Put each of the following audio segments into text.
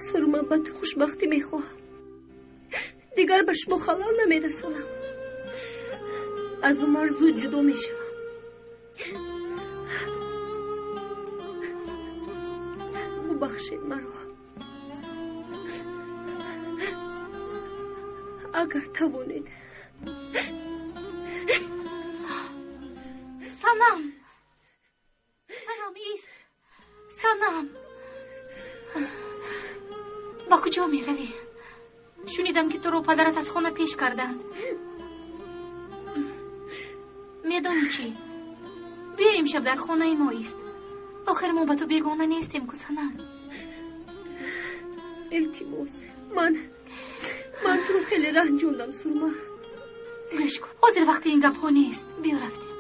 Сурма, ба ту хушбахтӣ мехоҳам. Дигар ба шумо халал намерасонам. Аз Умар зуд ҷудо мешавам. Бубахшед маро. Агар тавонед. Санам! Санам, ист! Санам! Ба куҷо меравӣ? Шунидам, ки туро падарат аз хона пеш карданд. Медонӣ чӣ? Биё имшаб дар хонаи мо ист. Охир мо ба ту бегона нестем ку, Санам. Илтимос, ман туро хеле ранҷондам, Сурма. Гӯш кун, ҳозир вақти ин гапҳо нест. Биё рафтем.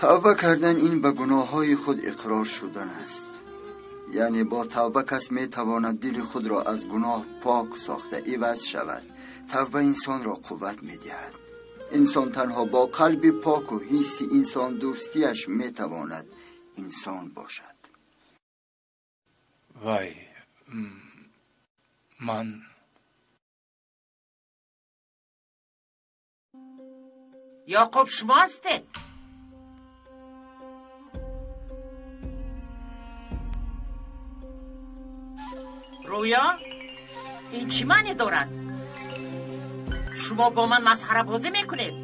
Тавба кардан ин ба гуноҳҳои худ иқрор шудан аст. Яъне бо тавба кас метавонад дили худро аз гуноҳ пок сохта иваз шавад. Тавба инсонро қувват медиҳад. Инсон танҳо бо қалби поку ҳисси инсондӯстиаш метавонад инсон бошад. Вай, ман Яқуб, шумо ҳастед? Рӯё, ин чӣ маъне дорад? Шумо бо ман масхарабозӣ мекунед?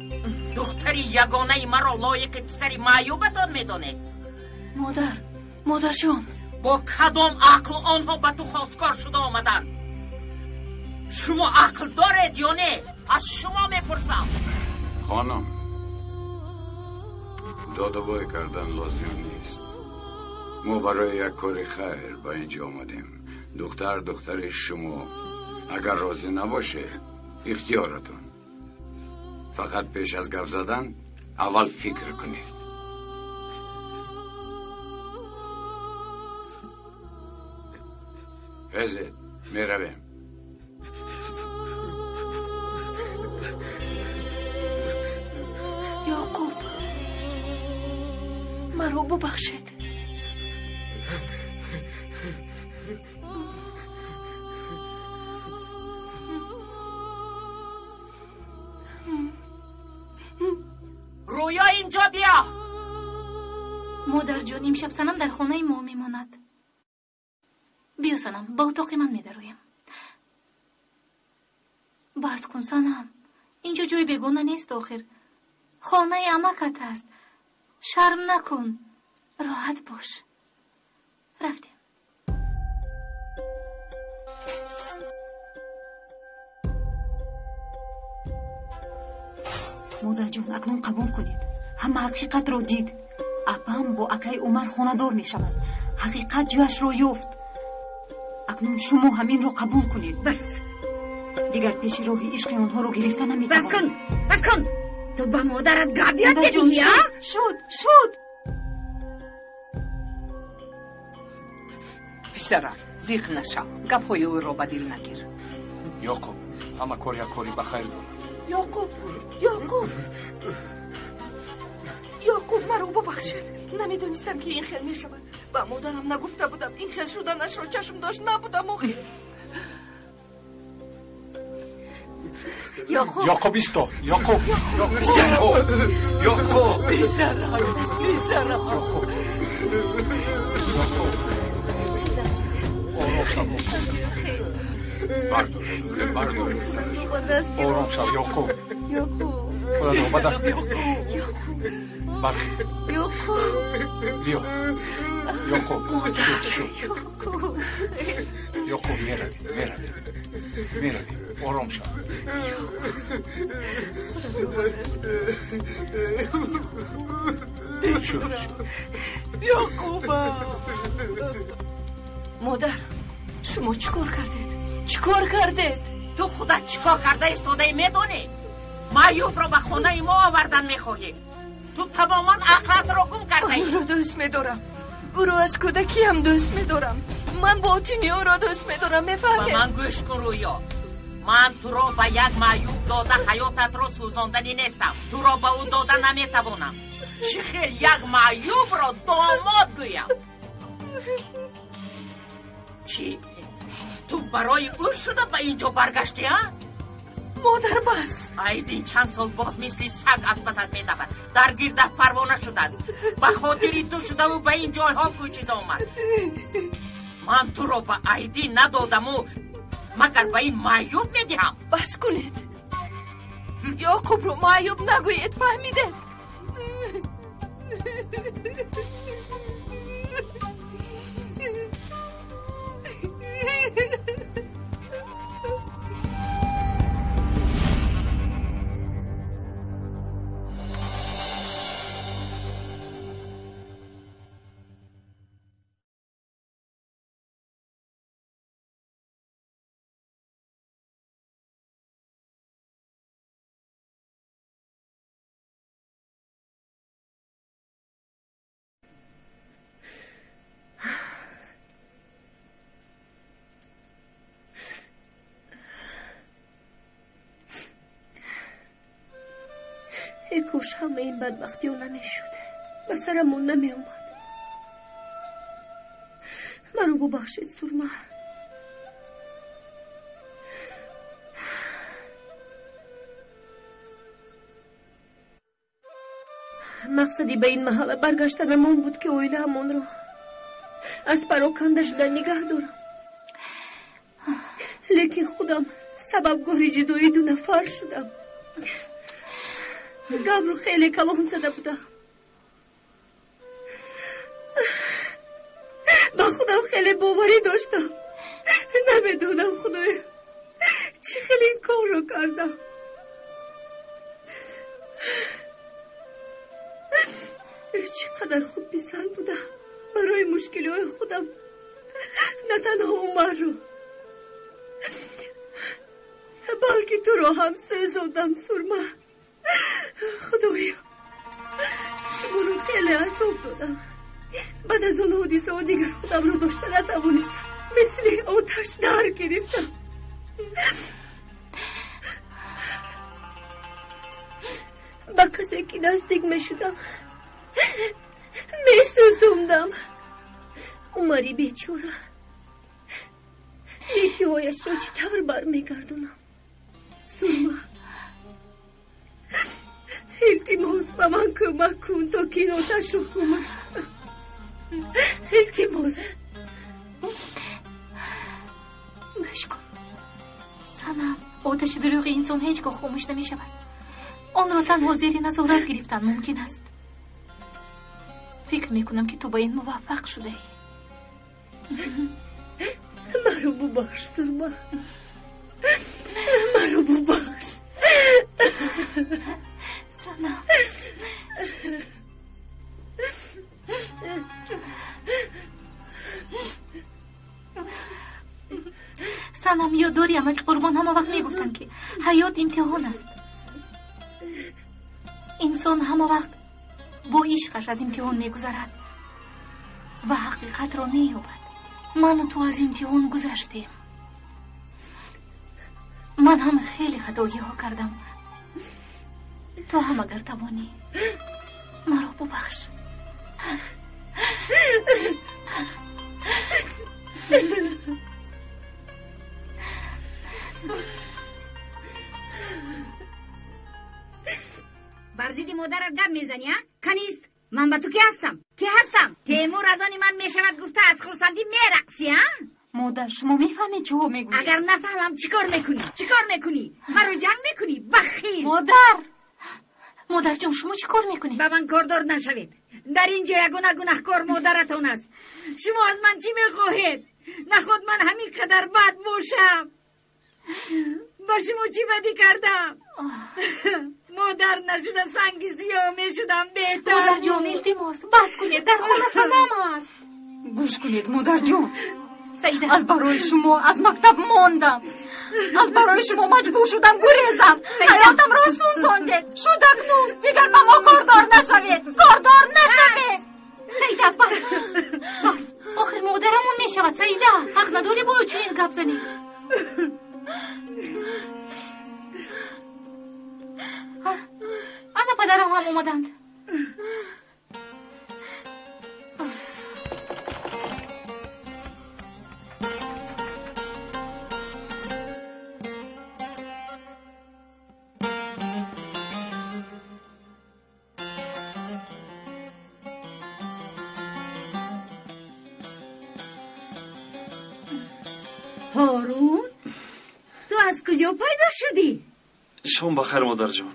Духтари ягонаи маро лоиқи писари маъюбатон медонед? Модар, модарҷон, бо кадом ақл онҳо ба ту хосткор шуда омаданд? Шумо ақл доред ё не? Аз шумо мепурсам. Хонум, додавой кардан лозим нест. Мо барои як кори хайр ба инҷо омадем. Духтар духтари шумо. Агар розӣ набошед, ихтиёратон. Фақат пеш аз гап задан аввал фикр кунед. Хезед, меравем. Ёқуб, маро бубахшед. Рӯё, инҷо биё. Модарҷон, имшаб Санам дар хонаи мо мемонад. Биё, Санам, ба утоқи ман медароем. Бас кун, Санам, инҷо ҷои бегона нест охир. Хонаи амакат аст. Шарм накун, роҳат бош. Рафтем. Модарҷон, акнун қабул кунед. Ҳама ҳақиқатро дид. Апам бо акаи Умар хонадор мешавад. Ҳақиқат ҷояшро ёфт. Акнун шумо ҳаминро қабул кунед. Бас. Дигар пеши роҳи ишқи онҳоро гирифта наметавонед. Бас кун, бас кун. Ту ба модарат гап ёд медиҳӣ, а? Шуд, шуд. Писарам, зиқ нашав. Гапҳои ӯро ба дил нагир. Ёқуб, ҳама кор як кори ба хайр дорад. Ёқуб, Ёқуб, Ёқуб, маро бубахшед. Намедонистам, ки ин хел мешавад. Ба модарам нагуфта будам. Ин хел шуданашро чашм дошт набудам охир. Ёқуб, Ёқуб, исто. Ёқуб, Писарам, Ёқуб, писарам, писарам. Ёқуб, Ёқуб, ором шав. Бардор, бардор. Ором шав, Ёқуб. Худо ба даст гир. Бархез. Биё. Ёқуб, шуд, шуд. Ёқуб, меравем, меравем, меравем. Ором шав. Шуд, шуд. Ёқубам. Модар, шумо чӣ кор кардед? Чӣ кор кардед? Ту худат чӣ кор карда истодаӣ медонӣ? Маъюбро ба хонаи мо овардан мехоҳӣ. Ту тамоман ақлатро гум кардаӣ. Ман ӯро дӯст медорам. Ӯро аз кӯдакиам дӯст медорам. Ман ботини ӯро дӯст медорам, мефаҳмед? Ба ман гӯш кун, Рӯё. Ман туро ба як маъюб дода ҳаётатро сӯзонданӣ нестам. Туро ба ӯ дода наметавонам. Чӣ хел як маъюбро домод гӯям? Чӣ? Ту барои ӯ шуда ба ин ҷо баргаштӣ, а? Модар, бас. Айдин чанд сол боз мисли саг аз пасат медавад. Дар гирдат парвона шудааст. Ба хотири ту шудаву ба ин ҷойҳо кӯчида омад. Ман туро ба Айдин надодаму магар ба ин маъюб медиҳам? Бас кунед. Ёқубро маъюб нагӯед, фаҳмидед? Эй кош ҳамаи ин бадбахтиҳо намешуд, ба сарамон намеомад. Маро бубахшед, Сурма. Мақсади ба ин маҳалла баргаштанам он буд, ки оилаамонро аз пароканда шудан нигаҳ дорам. Лекин худам сабабгори ҷудоии ду нафар шудам. Гапро хеле калон зада будам. Ба худам хеле боварӣ доштам. Намедонам, Худоё, чӣ хеле ин корро кардам. Чӣ қадар худписанд будам. Барои мушкилиҳои худам на танҳо Умарро, балки туро ҳам сӯзондам, Сурма. Худоё, шуморо хеле азоб додам. Баъд аз он ҳодисаҳо дигар худамро дошта натавонистам. Мисли оташ дар гирифтам. Ба касе ки наздик мешудам, месӯзондам. Умари бечора, некиҳояшро чӣ тавр бармегардонам? Сурма, илтимос, ба ман кӯмак кун, то ки ин оташро хомӯш кунам. Илтимос. Гӯш кун, Санам, оташи дурӯғи инсон ҳеҷ гоҳ хомӯш намешавад. Онро танҳо зери назорат гирифтан мумкин аст. Фикр мекунам, ки ту ба ин муваффақ шудаӣ. Маро бубахш, Сурма, маро бубахш. Санам, Санам, ёд дорӣ амаки Қурбон ҳама вақт мегуфтанд, ки ҳаёт имтиҳон аст. Инсон ҳама вақт бо ишқаш аз имтиҳон мегузарад ва ҳақиқатро меёбад. Ману ту аз имтиҳон гузаштем. Ман ҳам хеле хатогиҳо кардам. Ту ҳам агар тавонӣ маро бубахш. Бар зидди модарат гап мезанӣ, а? Канист, ман ба ту ки ҳастам? Ки ҳастам? Темур аз они ман мешавад гуфта аз хурсандӣ мерақсӣ, а? Модар, шумо мефаҳмед чиҳо мегӯед? Агар нафаҳмам, чӣ кор мекунӣ? Чӣ кор мекунӣ? Маро ҷанг мекунӣ? Бахил! Модар! Модарҷон, шумо чӣ кор мекунед? Ба ман кордор нашавед. Дар ин ҷо ягона гунаҳкор модаратон аст. Шумо аз ман чӣ мехоҳед? Наход ман ҳамин қадар бад бошам? Ба шумо чӣ бадӣ кардам? Модар нашуда санги сиёҳ мешудам беҳтар. Модарҷон, илтимос, бас кунед, дар хона Санам аст. Гӯш кунед, модарҷон. Саида, аз барои шумо аз мактаб мондам. Аз барои шумо маҷбур шудам гурезам. Ҳаётамро сӯзондед. Шуд акнун дигар ба мо кордор нашавед. Кордор нашавед. Саида, бас, бас. Охир модарамон мешавад. Саида, ҳақ надорӣ бо ӯ чунин гап занӣ. Ана падарам ҳам омаданд. куҷо пайдо шудӣ? Шом ба хайр, модарҷон.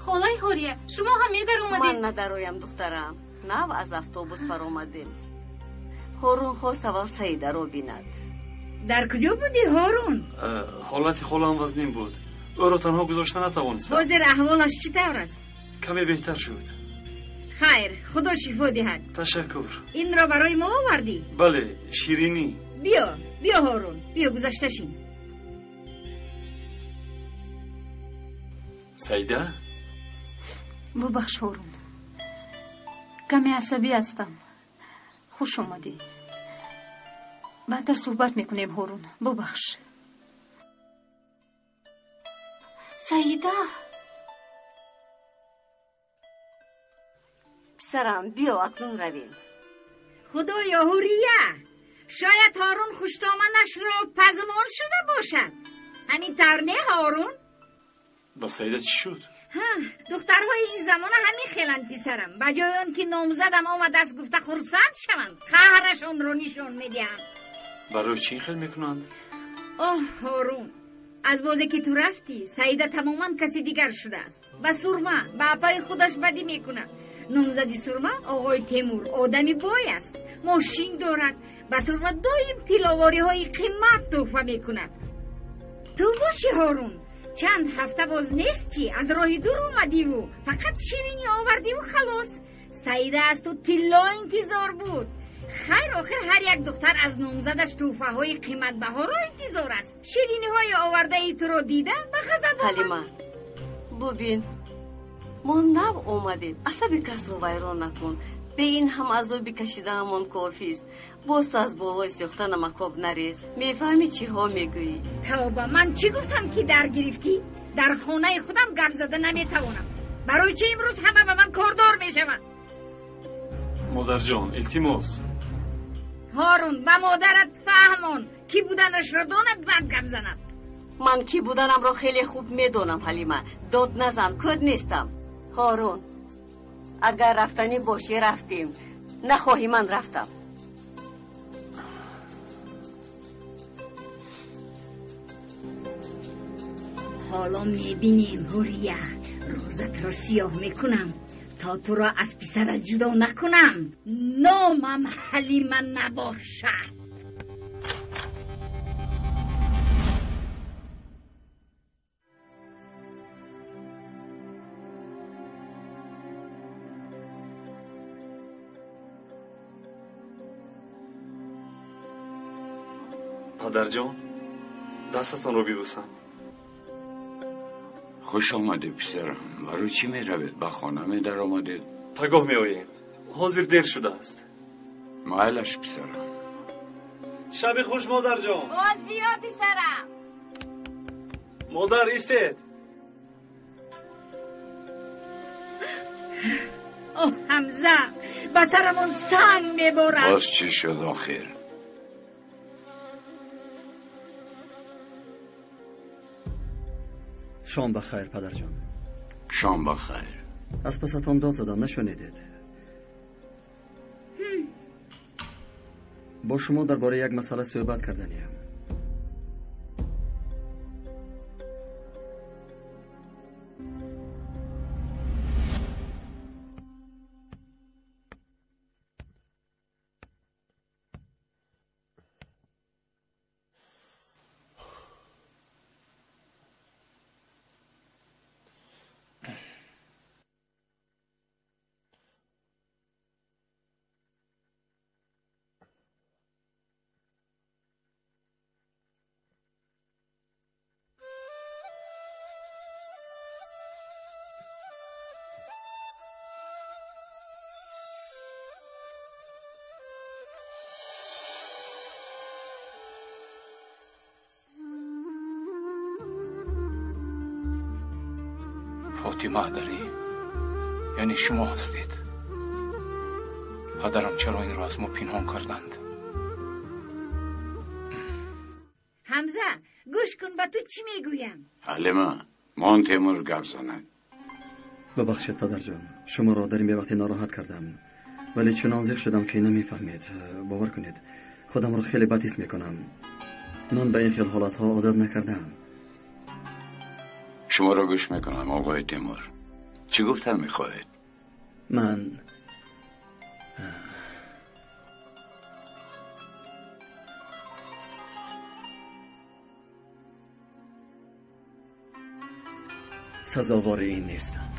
Холаи Ҳурия, шумо ҳам медаромадед? Ман надароям, духтарам. Нав аз автобус фаромадем. Ҳорун хост аввал Саидаро бинад. Дар куҷо будӣ, Ҳорун? Ҳолати холаам вазнин буд. Ӯро танҳо гузошта натавонистам. Ҳозир аҳволаш чӣ тавр аст? Каме беҳтар шуд. Хайр, худо шифо диҳад. Ташаккур. Инро барои мо овардӣ? Бале, ширинӣ. Биё, биё, Ҳорун, биё, гузашта шин. Саида? Бубахш, Ҳорун, каме асабӣ ҳастам. Хуш омадӣ. Баъдтар суҳбат мекунем, Ҳорун. Бубахш. Саида! Писарам, биё, акнун равем. Худоё, Ҳурия, шояд Ҳорун хуштоманашро пазмон шуда бошад. Ҳамин тавр не, Ҳорун? Ба Саида чӣ шуд? Духтарҳои ин замона ҳамин хеланд, писарам. Ба ҷои он ки номзадам омадааст гуфта хурсанд шаванд, қаҳрашонро нишон медиҳанд. Барои чӣ ин хел мекунанд? Оҳ, Ҳорун, аз бозе ки ту рафтӣ, Саида тамоман каси дигар шудааст. Ба Сурма, ба апаи худаш бадӣ мекунад. Номзади Сурма, оғои Темур, одами бой аст, мошин дорад. Ба Сурма доим тилловориҳои қимат тӯҳфа мекунад. Ту бошӣ, Ҳорун, чанд ҳафта боз нестӣ, аз роҳи дур омадиву фақат ширинӣ овардиву халос. Саида аз ту тилло интизор буд. Хайр, охир ҳар як духтар аз номзадаш тӯҳфаҳои қиматбаҳоро интизор аст. Шириниҳои овардаи туро дида ба ғазаб омад. Ҳалима, бубин, мо нав омадем. Асаби касро вайрон накун. Бе ин ҳам азоби кашидаамон кофист. Боз ту аз болои сӯхта намакоб нарез. Мефаҳмӣ чиҳо мегӯӣ? Тавба, ман чӣ гуфтам ки дар гирифтӣ? Дар хонаи худам гап зада наметавонам. Барои чӣ имрӯз ҳама ба ман кордор мешаванд? Модарҷон, илтимос. Ҳорун, ба модарат фаҳмон, кӣ буданашро донад, баъд гап занад. Ман кӣ буданамро хеле хуб медонам, Ҳалима. Дод назан, кӯр нестам. Ҳорун, агар рафтанӣ бошӣ, рафтем. Нахоҳӣ, ман рафтам. Ҳоло мебинем, Ҳурия. Рӯзатро сиёҳ мекунам то туро аз писарат ҷудо накунам. Номам Ҳалима набошад. Падарҷон, дастатонро бибӯсам. Хуш омадед, писарам. Барои чӣ меравед? Ба хона медаромадед? Пагоҳ меоем. Ҳозир дер шудааст. Майлаш, писарам. Шаби хуш, модарҷон. Боз биё, писарам. Модар, истед. Оҳ, Ҳамза, ба сарамон санг меборад. Боз чӣ шуд охир? Шом ба хайр, падарҷон. Шом ба хайр. Аз пасатон дод задам, нашунидед. Бо шумо дар бораи як масъала суҳбат карданиям. Фотима Адарӣ, яъне шумо ҳастед. Падарам чаро инро аз мо пинҳон карданд? Ҳамза, гӯш кун, ба ту чӣ мегӯям. Ҳалима, мон Темур гап занад. Бубахшед, падарҷон, шуморо дар ин бевақтӣ нороҳат кардам, вале чунон зиқ шудам ки намефаҳмед. Бовар кунед, худамро хеле бад ҳис мекунам. Ман ба ин хел ҳолатҳо одат накардаам. Шуморо гӯш мекунам, оқои Тимур. Чӣ гуфтан мехоҳед? Ман сазовори ин нестам.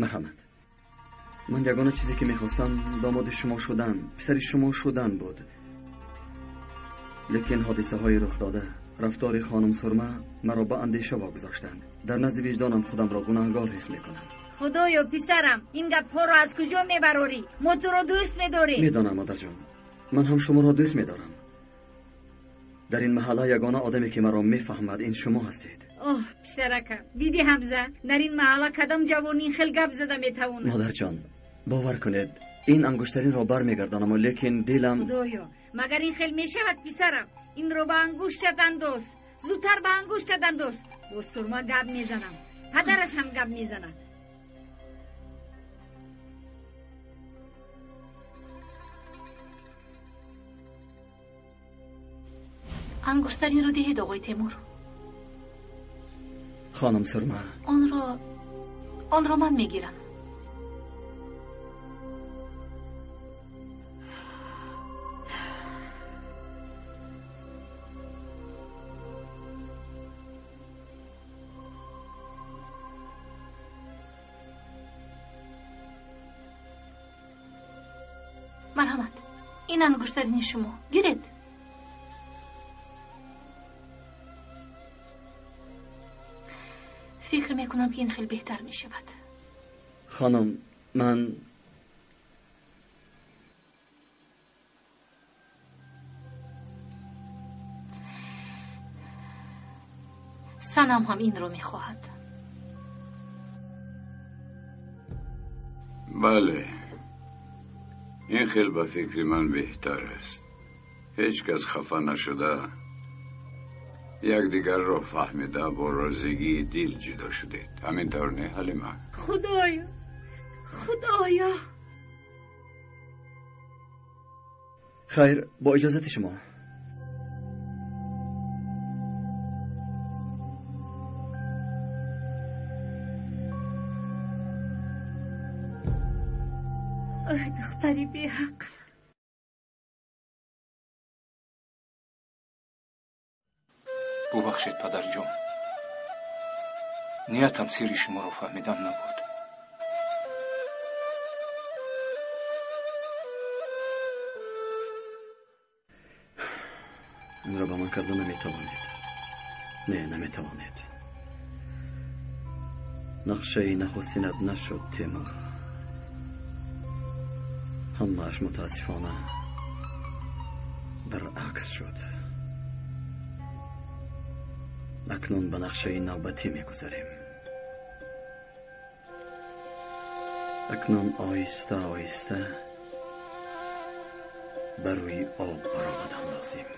Марҳамат. Ман ягона чизе ки мехостам домоди шумо шудан, писари шумо шудан буд. Лекин ҳодисаҳои рух дода, рафтори хонум Сурма маро ба андеша вогузоштанд. Дар назди виҷдонам худамро гунаҳгор ҳис мекунам. Худоё, писарам, ин гапҳоро аз куҷо мебарорӣ? Мо туро дӯст медорем. Медонам, модарҷон, ман ҳам шуморо дӯст медорам. Дар ин маҳалла ягона одаме ки маро мефаҳмад ин шумо ҳастед. Оҳ, писаракам, дидӣ Ҳамза, дар ин маҳалла кадом ҷавон ин хел гап зада метавонад? Модарҷон, бовар кунед, ин ангуштаринро бармегардонам, лекин дилам... Худоё, магар ин хел мешавад, писарам? Инро ба ангуштат андоз, зудтар ба ангуштат андоз. Бо Сурма гап мезанам, падараш ҳам гап мезанад. Ангуштаринро диҳед, оғои Темур. Хонум Сурма, онро ман мегирам. Марҳамат, ин ангуштарини шумо. Гиред. Фикр мекунам ки ин хеле беҳтар мешавад. Хонум, ман Санам ҳам инро мехоҳад. Бале, ин хел ба фикри ман беҳтар аст. Ҳеҷ кас хафа нашуда, якдигарро фаҳмида бо розигии дил ҷудо шудед. Ҳамин тавр не, Ҳалима? Худоё, Худоё. Хайр, бо иҷозати шумо. Оҳ, духтари беҳақ. Бубахшед, падарҷон, ниятам сирри шуморо фаҳмидан набуд. Инро ба ман карда наметавонед. Не, наметавонед. Нақшаи нахустинат нашуд, Темур. Ҳамааш мутаассифона баръакс шуд. Акнун ба нақшаи навбатӣ мегузарем. Акнун оҳиста оҳиста ба рӯи об баромадан лозим.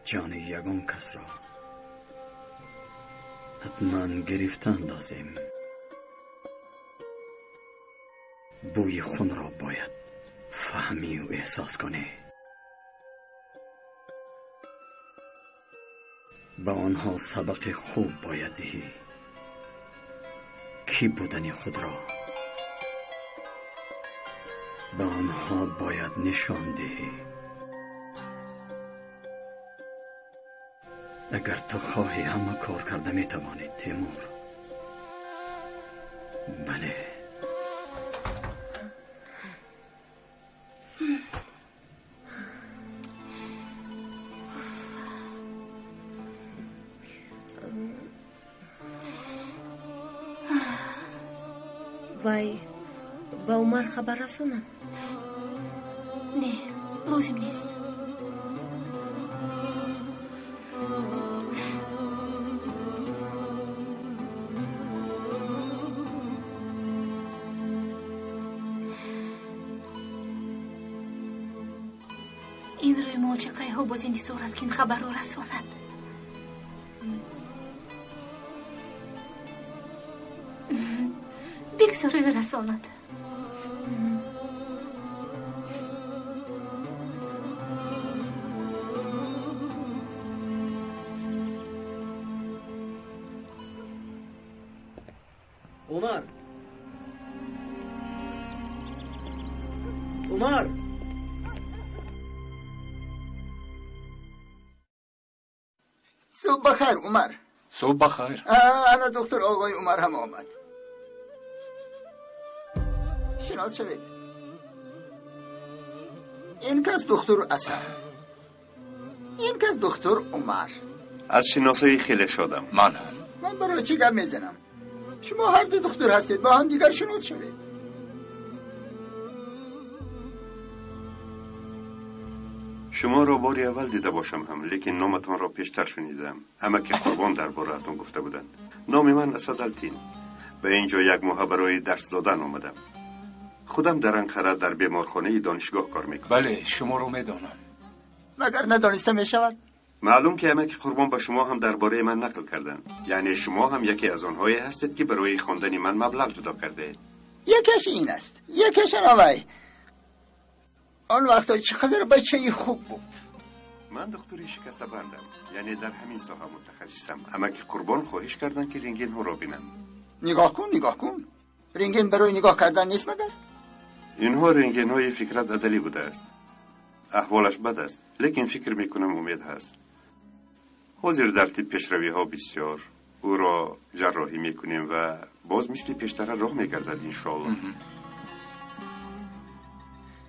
Ҷони ягон касро ҳатман гирифтан лозим. Бӯи хунро бояд фаҳмию эҳсос кунӣ. Ба онҳо сабақи хуб бояд диҳӣ. Кӣ будани худро ба онҳо бояд нишон диҳӣ. Агар ту хоҳӣ ҳама кор карда метавонӣ, Темур. Бале. Вай, ба Умар хабар расонам? Не, лозим нест. Ин рӯи молчакайҳо боз интизор аст, ки ин хабарро расонад. Бигзор ӯ расонад. Умар, Умар. صبح بخیر عمر. صبح بخیر. انا دکتر آقای عمر هم آمد. شناس شوید. این کس دکتر اسد، این کس دکتر عمر. از شناسایی خیلی شادم. من هم. من برای چی گپ میزنم؟ شما هر دو دکتر هستید، با هم دیگر شناس شوید. شما را باری اول دیده باشم هم، لیکن نامتان را پیشتر شنیدم. امک قربان درباره‌تان گفته بودند. نام من اسد التین. به اینجا یک ماه برای درس دادن آمدم. خودم در انقره در بیمارخانه دانشگاه کار میکنم. بله، شما رو میدانم. مگر ندانسته میشود؟ معلوم که امک قربان به شما هم درباره من نقل کردند. یعنی شما هم یکی از آنهایی هستید که برای خواندن من مبلغ جدا کرده اید. یکیش این است، یکیش آوای. آن وقتا چقدر بچه خوب بود. من دکتری شکسته بندم، یعنی در همین ساحه متخصصم. امک قربان خواهش کردن که رنگین ها را بینم. نگاه کن، نگاه کن. رنگین برای نگاه کردن نیست مگر؟ اینها رنگین های فکرت عدلی بوده است. احوالش بد است، لیکن فکر میکنم امید هست. حاضر در طب پیشروی ها بسیار. او را جراحی میکنیم و باز مثل پیشتر راه میگردد انشاءالله.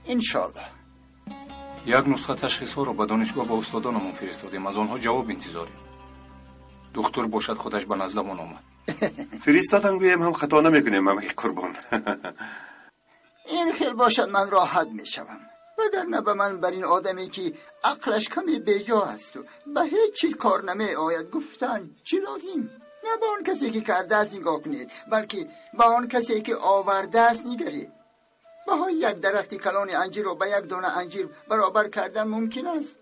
انشاءالله. یک نسخه تشخیص ها را به دانشگاه با استادانمون فرستادیم. از آنها جواب انتظاریم. دکتر باشد خودش به نزدمان آمد. فرستادن گویم هم خطا نمیکنیم امک قربان. این خیل باشد من راحت میشوم. وگرنه به من بر این آدمی که عقلش کمی بیجا است و به هیچ چیز کار نمی آید گفتن چی لازم؟ نه به آن کسی که کرده است نگاه کنید، بلکه به آن کسی که آورده است نگرید. بهای یک درخت کلان انجیر رو به یک دانه انجیر برابر کردن ممکن است.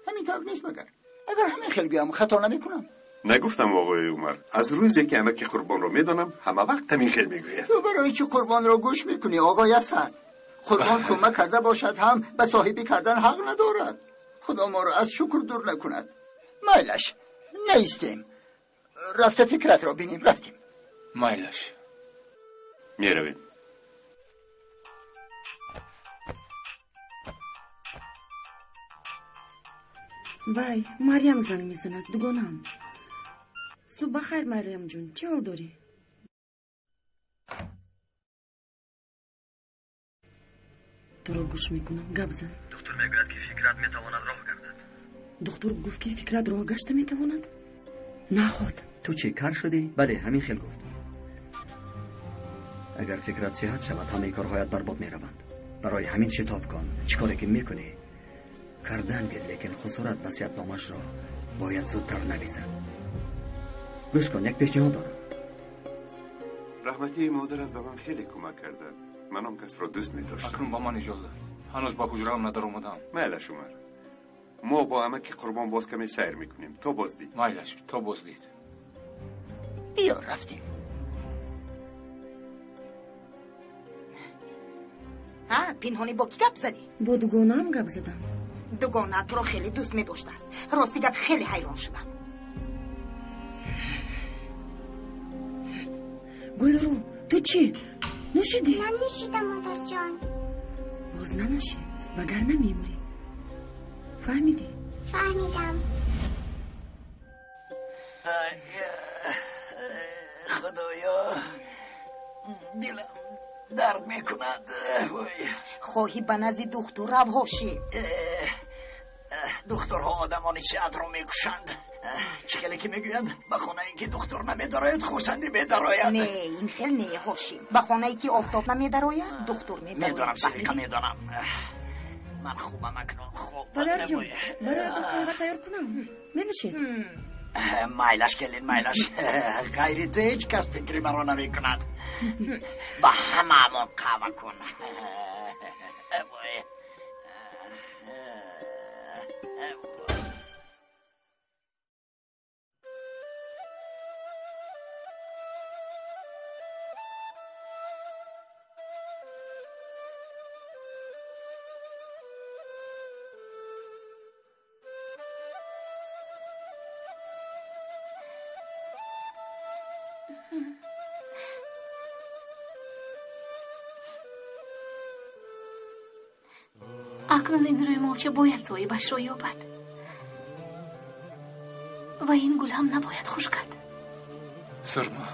همین طور نیست مگر؟ اگر همین خیلی بیام خطا نمی کنم. نگفتم آقای عمر، از روزی که امک قربان رو میدانم همه وقت همین خیلی میگوید. تو برای چی قربان رو گوش میکنی آقای اسد؟ قربان کمک کرده باشد هم به صاحبی کردن حق ندارد. خدا ما رو از شکر دور نکند. مایلش نیستیم، رفته فکرت را بینیم. رفتیم. مایلش میرویم. وای، مریم زنگ میزند. дугонам. صبح بخیر مریم جون، چه حال داری؟ تو رو گوش میکنم، گپ زن. دکتر میگوید که فکرت میتواند راه گردد. دکتر گفت که فکرت راه گشته میتواند؟ نخود. تو چه کار شدی؟ بله، همین خیل گفت. اگر فکرت صحت شود همه کارهایت برباد میروند. برای همین شتاب کن. چیکاری که میکنی کردن گیر، لیکن خسارت وصیت نامش را باید زودتر نویسد. گوش کن، یک پیشنهاد دارم. رحمتی مادرت به من خیلی کمک کرده. من هم کس را دوست می داشتم. اکنون با من اجازه. هنوز با حجره هم ندر آمدم. مایلش عمر، ما با امک قربان باز کمی سیر میکنیم تا بازدید. مایلش تا بازدید. بیا رفتیم. ها، پنهانی با کی گپ زدی؟ با дугонаам گپ زدم. дугона туро хеле дӯст медоштааст. Рости гап хеле ҳайрон шудам. Гулру, ту чӣ? Нӯшидӣ? Нанӯшидам, модарҷон. Боз нанӯшӣ, вагарна мемурӣ. Фаҳмидӣ? Фаҳмидам. Худоё, дилам дард мекунад. Хоҳӣ ба назди духтур рав, ҳошӣ. Духтурҳо одамони сиҳатро мекушанд. Чӣ хеле ки мегӯянд, ба хонае ки духтур намедарояд хурсандӣ медарояд. Не, ин хел не, ҳошӣ. Ба хонае ки офтоб намедарояд духтур медарояд. Медонам, Сидиқа, медонам. Ман хубам акнун, хуб. Падарҷон, бароятон қаҳва тайёр кунам? Менӯшед? Майлаш, келин, майлаш. Ғайри ту ҳеҷ кас фикри маро намекунад. Ба ҳамаамон қаҳва кун. Акнун ин рӯймолча бояд соҳибашро ёбад ва ин гул ҳам набояд хушкад. Сурма,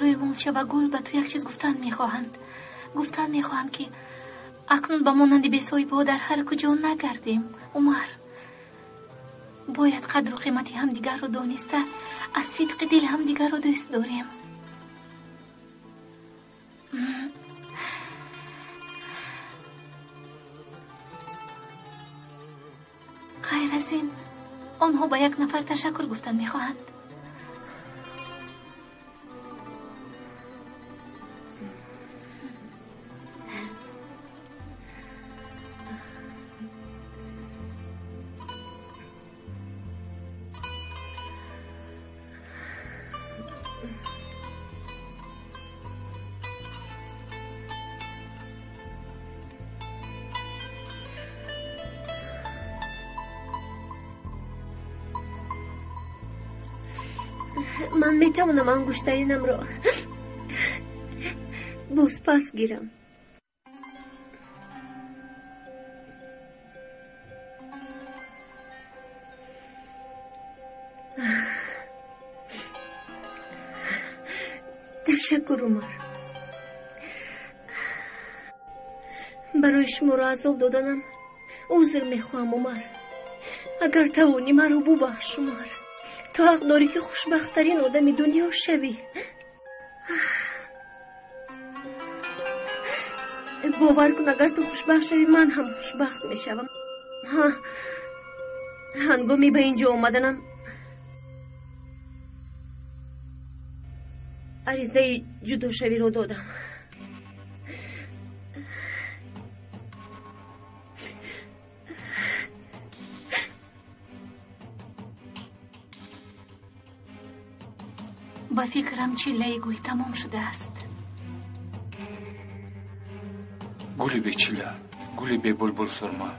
рӯймолча ва гул ба ту як чиз гуфтан мехоҳанд. Гуфтан мехоҳанд, ки акнун ба монанди бесоҳибҳо дар ҳар куҷо нагардем. Умар, бояд қадру қимати ҳамдигарро дониста, аз сидқи дил ҳамдигарро дӯст дорем. Ғайр аз ин, онҳо ба як нафар ташаккур гуфтан мехоҳанд. Ман метавонам ангуштаринамро боз пас гирам. Ташаккур, Умар. Барои шуморо азоб доданам узр мехоҳам, Умар. Агар тавонӣ маро бубахш, Умар. Ту ҳақ дорӣ, ки хушбахттарин одами дунё шавӣ. Бовар кун, агар ту хушбахт шавӣ, ман ҳам хушбахт мешавам. Ҳа, ҳангоми ба ин ҷо омаданам аризаи ҷудошавиро додам. Ба фикрам, чиллаи гул тамом шудааст. Гули бечилла, гули бебулбул, Сурма.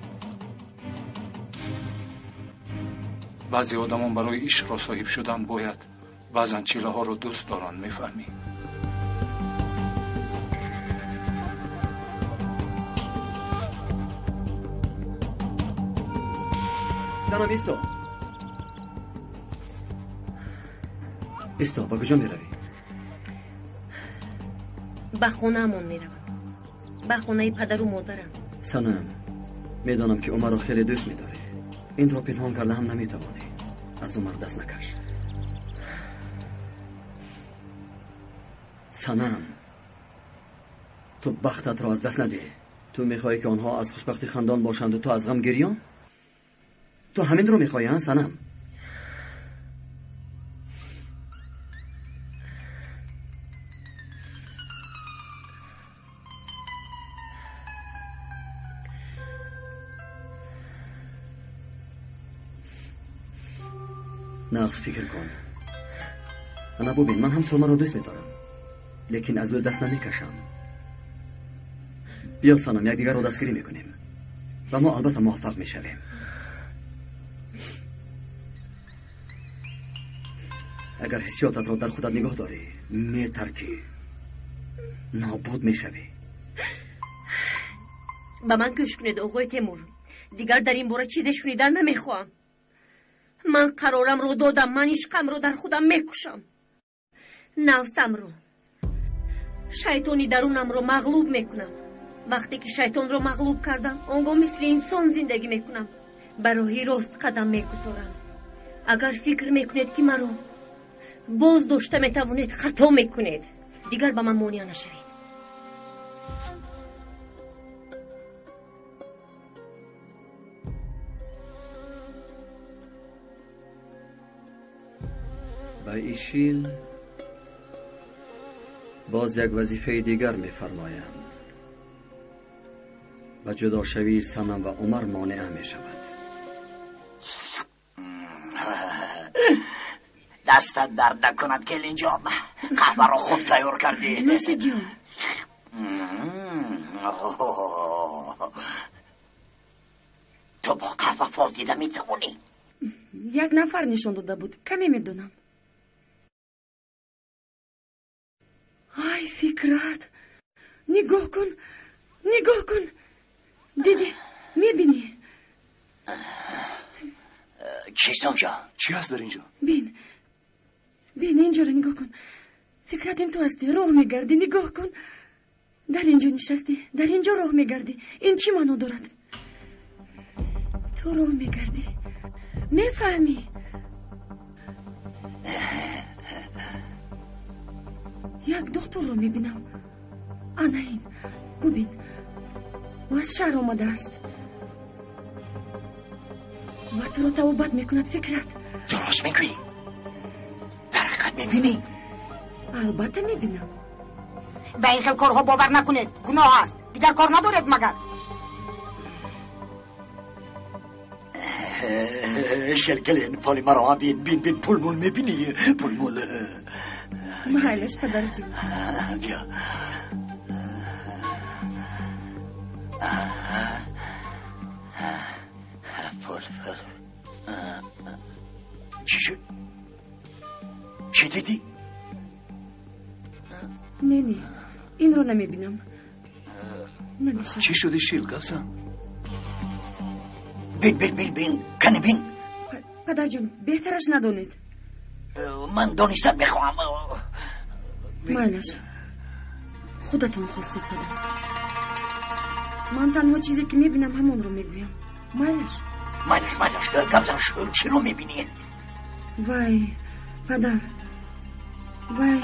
Баъзе одамон барои ишқро соҳиб шудан бояд баъзан чиллаҳоро дӯст доранд, мефаҳмӣ? Санам, исто! Исто, ба куҷо меравӣ? Ба хонаамон меравам, ба хонаи падару модарам. Санам, медонам, ки Умарро хеле дӯст медорӣ. Инро пинҳон карда ҳам наметавонӣ. Аз Умар даст накаш. Санам, ту бахтатро аз даст надеҳ. Ту мехоҳӣ, ки онҳо аз хушбахтӣ хандон бошанду ту аз ғам гирён? Ту ҳаминро мехоҳӣ, а, Санам? Нағз фикр кун. Ана бубин, ман ҳам Сурмаро дӯст медорам, лекин аз ӯ даст намекашам. Биё, Санам, якдигарро дастгирӣ мекунем ва мо албатта муваффақ мешавем. Агар ҳиссиётатро дар худат нигоҳ дорӣ, метаркӣ, нобуд мешавӣ. Ба ман гӯш кунед, оғои Темур. Дигар дар ин бора чизе шунидан намехоҳам. Ман қарорамро додам, ман ишқамро дар худам мекушам. Нафсамро, шайтони дарунамро мағлуб мекунам. Вақте ки шайтонро мағлуб кардам, он гоҳ мисли инсон зиндагӣ мекунам. Ба роҳи рост қадам мегузорам. Агар фикр мекунед, ки маро боз дошта метавонед, хато мекунед. Дигар ба ман монеа нашавед. Ба Ишил боз як вазифаи дигар мефармоям. Ба ҷудошавии Санам ва Умар монеа мешавад. Дастат дард накунад, келинҷон. Қаҳваро хуб тайёр кардӣ. Нӯши ҷон. Ту бо қаҳва фол дида метавонӣ? Як нафар нишон дода буд, каме медонам. Ай, Фикрат, Нигоҳ кун, нигоҳ кун. Дидӣ, мебинӣ? Чист онҷо? Чӣ ҳаст дар инҷо? Бин, бин, инҷоро нигоҳ кун. Фикрат ин ту ҳастӣ, роҳ мегардӣ, нигоҳ кун. Дар инҷо нишастӣ, дар инҷо роҳ мегардӣ. Ин чӣ маъно дорад? Ту роҳ мегардӣ, мефаҳмӣ? Як духтурро мебинам. Ана ин, бубин, ӯ аз шаҳр омадааст ва туро тавобат мекунад. Фикрат, ту рост мегӯӣ? Дар ҳақиқат мебинӣ? Албатта мебинам. Ба ин хел корҳо бовар накунед, гуноҳ аст. Дигар кор надоред магар? Шелкелен, поли маро бин, бин, бин, пулмул мебинӣ? Пулмул. Майлаш, падарҷон. Биё. Пул, пул. Чӣ шуд? Чӣ дидӣ? Не, не, инро намебинам. Намешавад. Чӣ шуди, Шил? Гап зан. Бин, бин, бин, бин, кани бин. Падарҷон, беҳтараш надонед. Ман донистан мехоҳам. Майлаш, худатон хостед, падар. Ман танҳо чизе ки мебинам, ҳамонро мегӯям. Майлаш? Майлаш, майлаш, гап зан, чиро мебинӣ? Вай, падар, вай.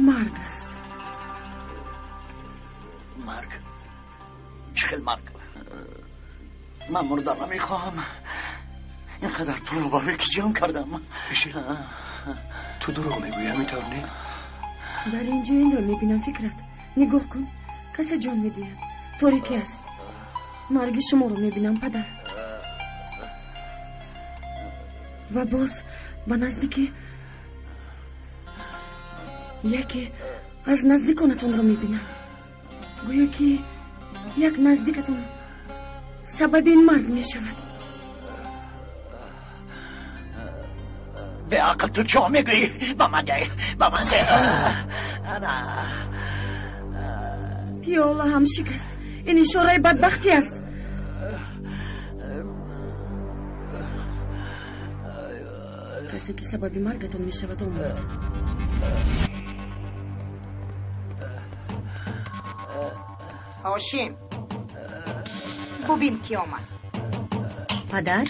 Марг аст. Марг? Чӣ хел марг? Ман мурдан намехоҳам. Инқадар пулро барои ки ҷамъ кардам? Ишил, ту дурӯғ мегӯӣ, ҳамин тавр не? Дар ин ҷо инро мебинам, Фикрат. Нигоҳ кун, касе ҷон медиҳад. Торикӣ аст. Марги шуморо мебинам, падар. Ва боз ба наздикӣ яке аз наздиконатонро мебинам. Гӯё ки як наздикатон сабаби ин марг мешавад. Беақл, ту чо мегӯӣ? Ба ман де, ба ман де. Ана. Пиёла ҳам шикаст. Ин ишораи бадбахтӣ аст. Касе ки сабаби маргатон мешавад омад. Ҳошим, бубин ки омад. Падар?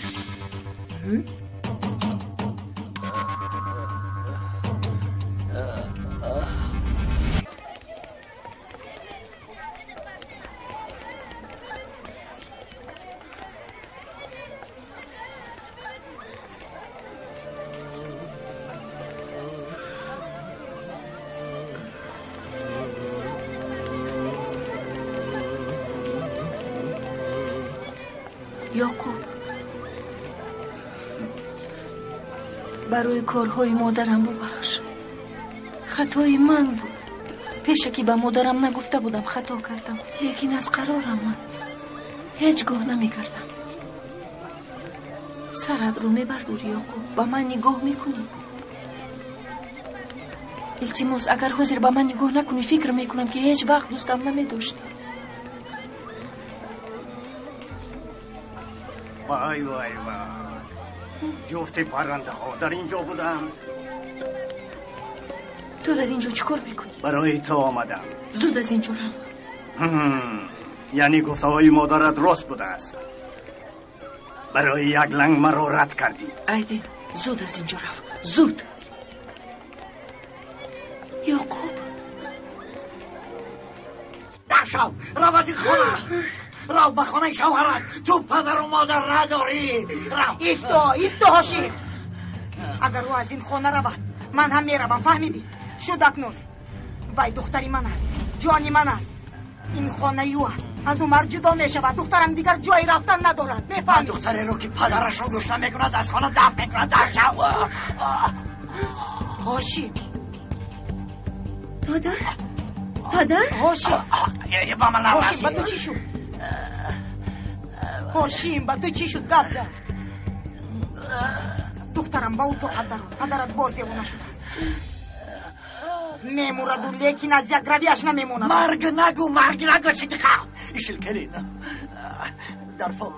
Ёқуб, барои корҳои модарам бубахш. Хатои ман буд. Пешакӣ ба модарам нагуфта будам, хато кардам. Лекин аз қарорам ман ҳеҷ гоҳ намекардам. Саратро мебардорӣ, Ёқуб, ба ман нигоҳ мекунӣ. Илтимос, агар ҳозир ба ман нигоҳ накунӣ, фикр мекунам ки ҳеҷ вақт дӯстам намедоштӣ. Вай, вай, вай. Ҷуфти паррандаҳо дар ин ҷо буданд. Ту дар ин ҷо чӣ кор мекунӣ? Барои ту омадам. Зуд аз ин ҷо рав. Яъне гуфтаҳои модарат рост будааст. Барои як ланг маро рад кардӣ. Айдин, зуд аз ин ҷо рав. Зуд. Ёқуб. Дар шав, рав аз ин хона. Рав ба хонаи шавҳарат. Ту падару модар надорӣ. Рав. Исто, исто, Ҳошим. Агар ӯ аз ин хона равад, ман ҳам меравам, фаҳмидӣ? Шуд акнун. Вай духтари ман аст, ҷони ман аст. Ин хонаи ӯ аст. Аз Умар ҷудо мешавад. Духтарам дигар ҷои рафтан надорад. Мефаҳмӣ? Духтареро ки падарашро гӯш намекунад, аз хона дафт мекунад. Дар шав. Ҳошим. Падар? Падар? Ҳошим. Ба ман нарасӣ. Ҳошим, ба ту чӣ шуд? Ҳошим, ба ту чӣ шуд? Гап зан. Духтарам, ба утоқат даро. Падарат боз девона шудааст. Мемураду, лекин аз як равияш намемонад. Марг нагӯ, марг нагӯ, Сидиқа. Ишил келин. Дар фол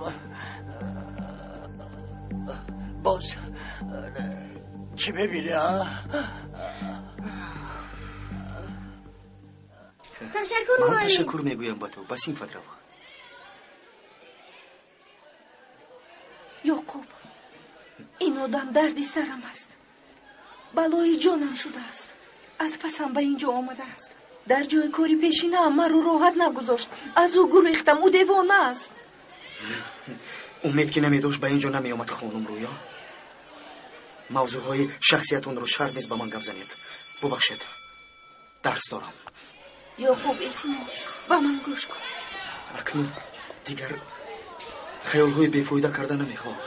боз чӣ мебинӣ, а? Ташаккур, Ман муаллим. ташаккур мегӯям ба ту. Ба синфат рав. Ёқуб, ин одам дарди сарам аст. Балои ҷонам шудааст. Аз пасам ба ин ҷо омадааст. Дар ҷои кори пешинаам маро роҳат нагузошт. Аз ӯ гурехтам. Ӯ девона аст. Умед ки намедошт, ба ин ҷо намеомад. Хонум Рӯё, мавзӯъҳои шахсиятонро шарт нест ба ман гап занед. Бубахшед, дарс дорам. Ёқуб, илтимос, ба ман гӯш кун. Акнун дигар хаёлҳои бефоида карда намехоҳам.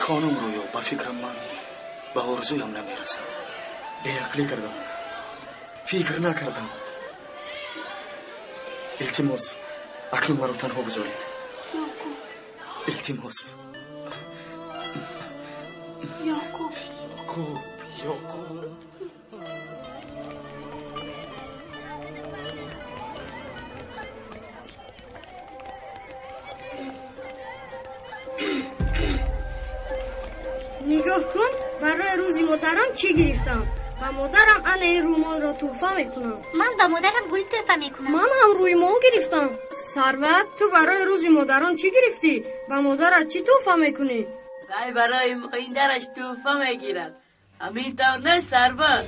Хонум Рӯё, ба фикрам ман ба орзуям намерасам. Беақлӣ кардам, фикр накардам. Илтимос, акнун маро танҳо гузоред. Ёқуб. Илтимос. Ёқуб. Ёқуб, Ёқуб. Нигоҳ кун, барои рӯзи модарам чӣ гирифтам. Ба модарам ана ин рӯмолро тӯҳфа мекунам. Ман ба модарам гул тӯҳфа мекунам. Ман ҳам рӯймол гирифтам. Сарват, ту барои рӯзи модарон чӣ гирифтӣ? Ба модарат чӣ тӯҳфа мекунӣ? Вай барои моиндараш тӯҳфа мегирад. Ҳамин тавр не, Сарват?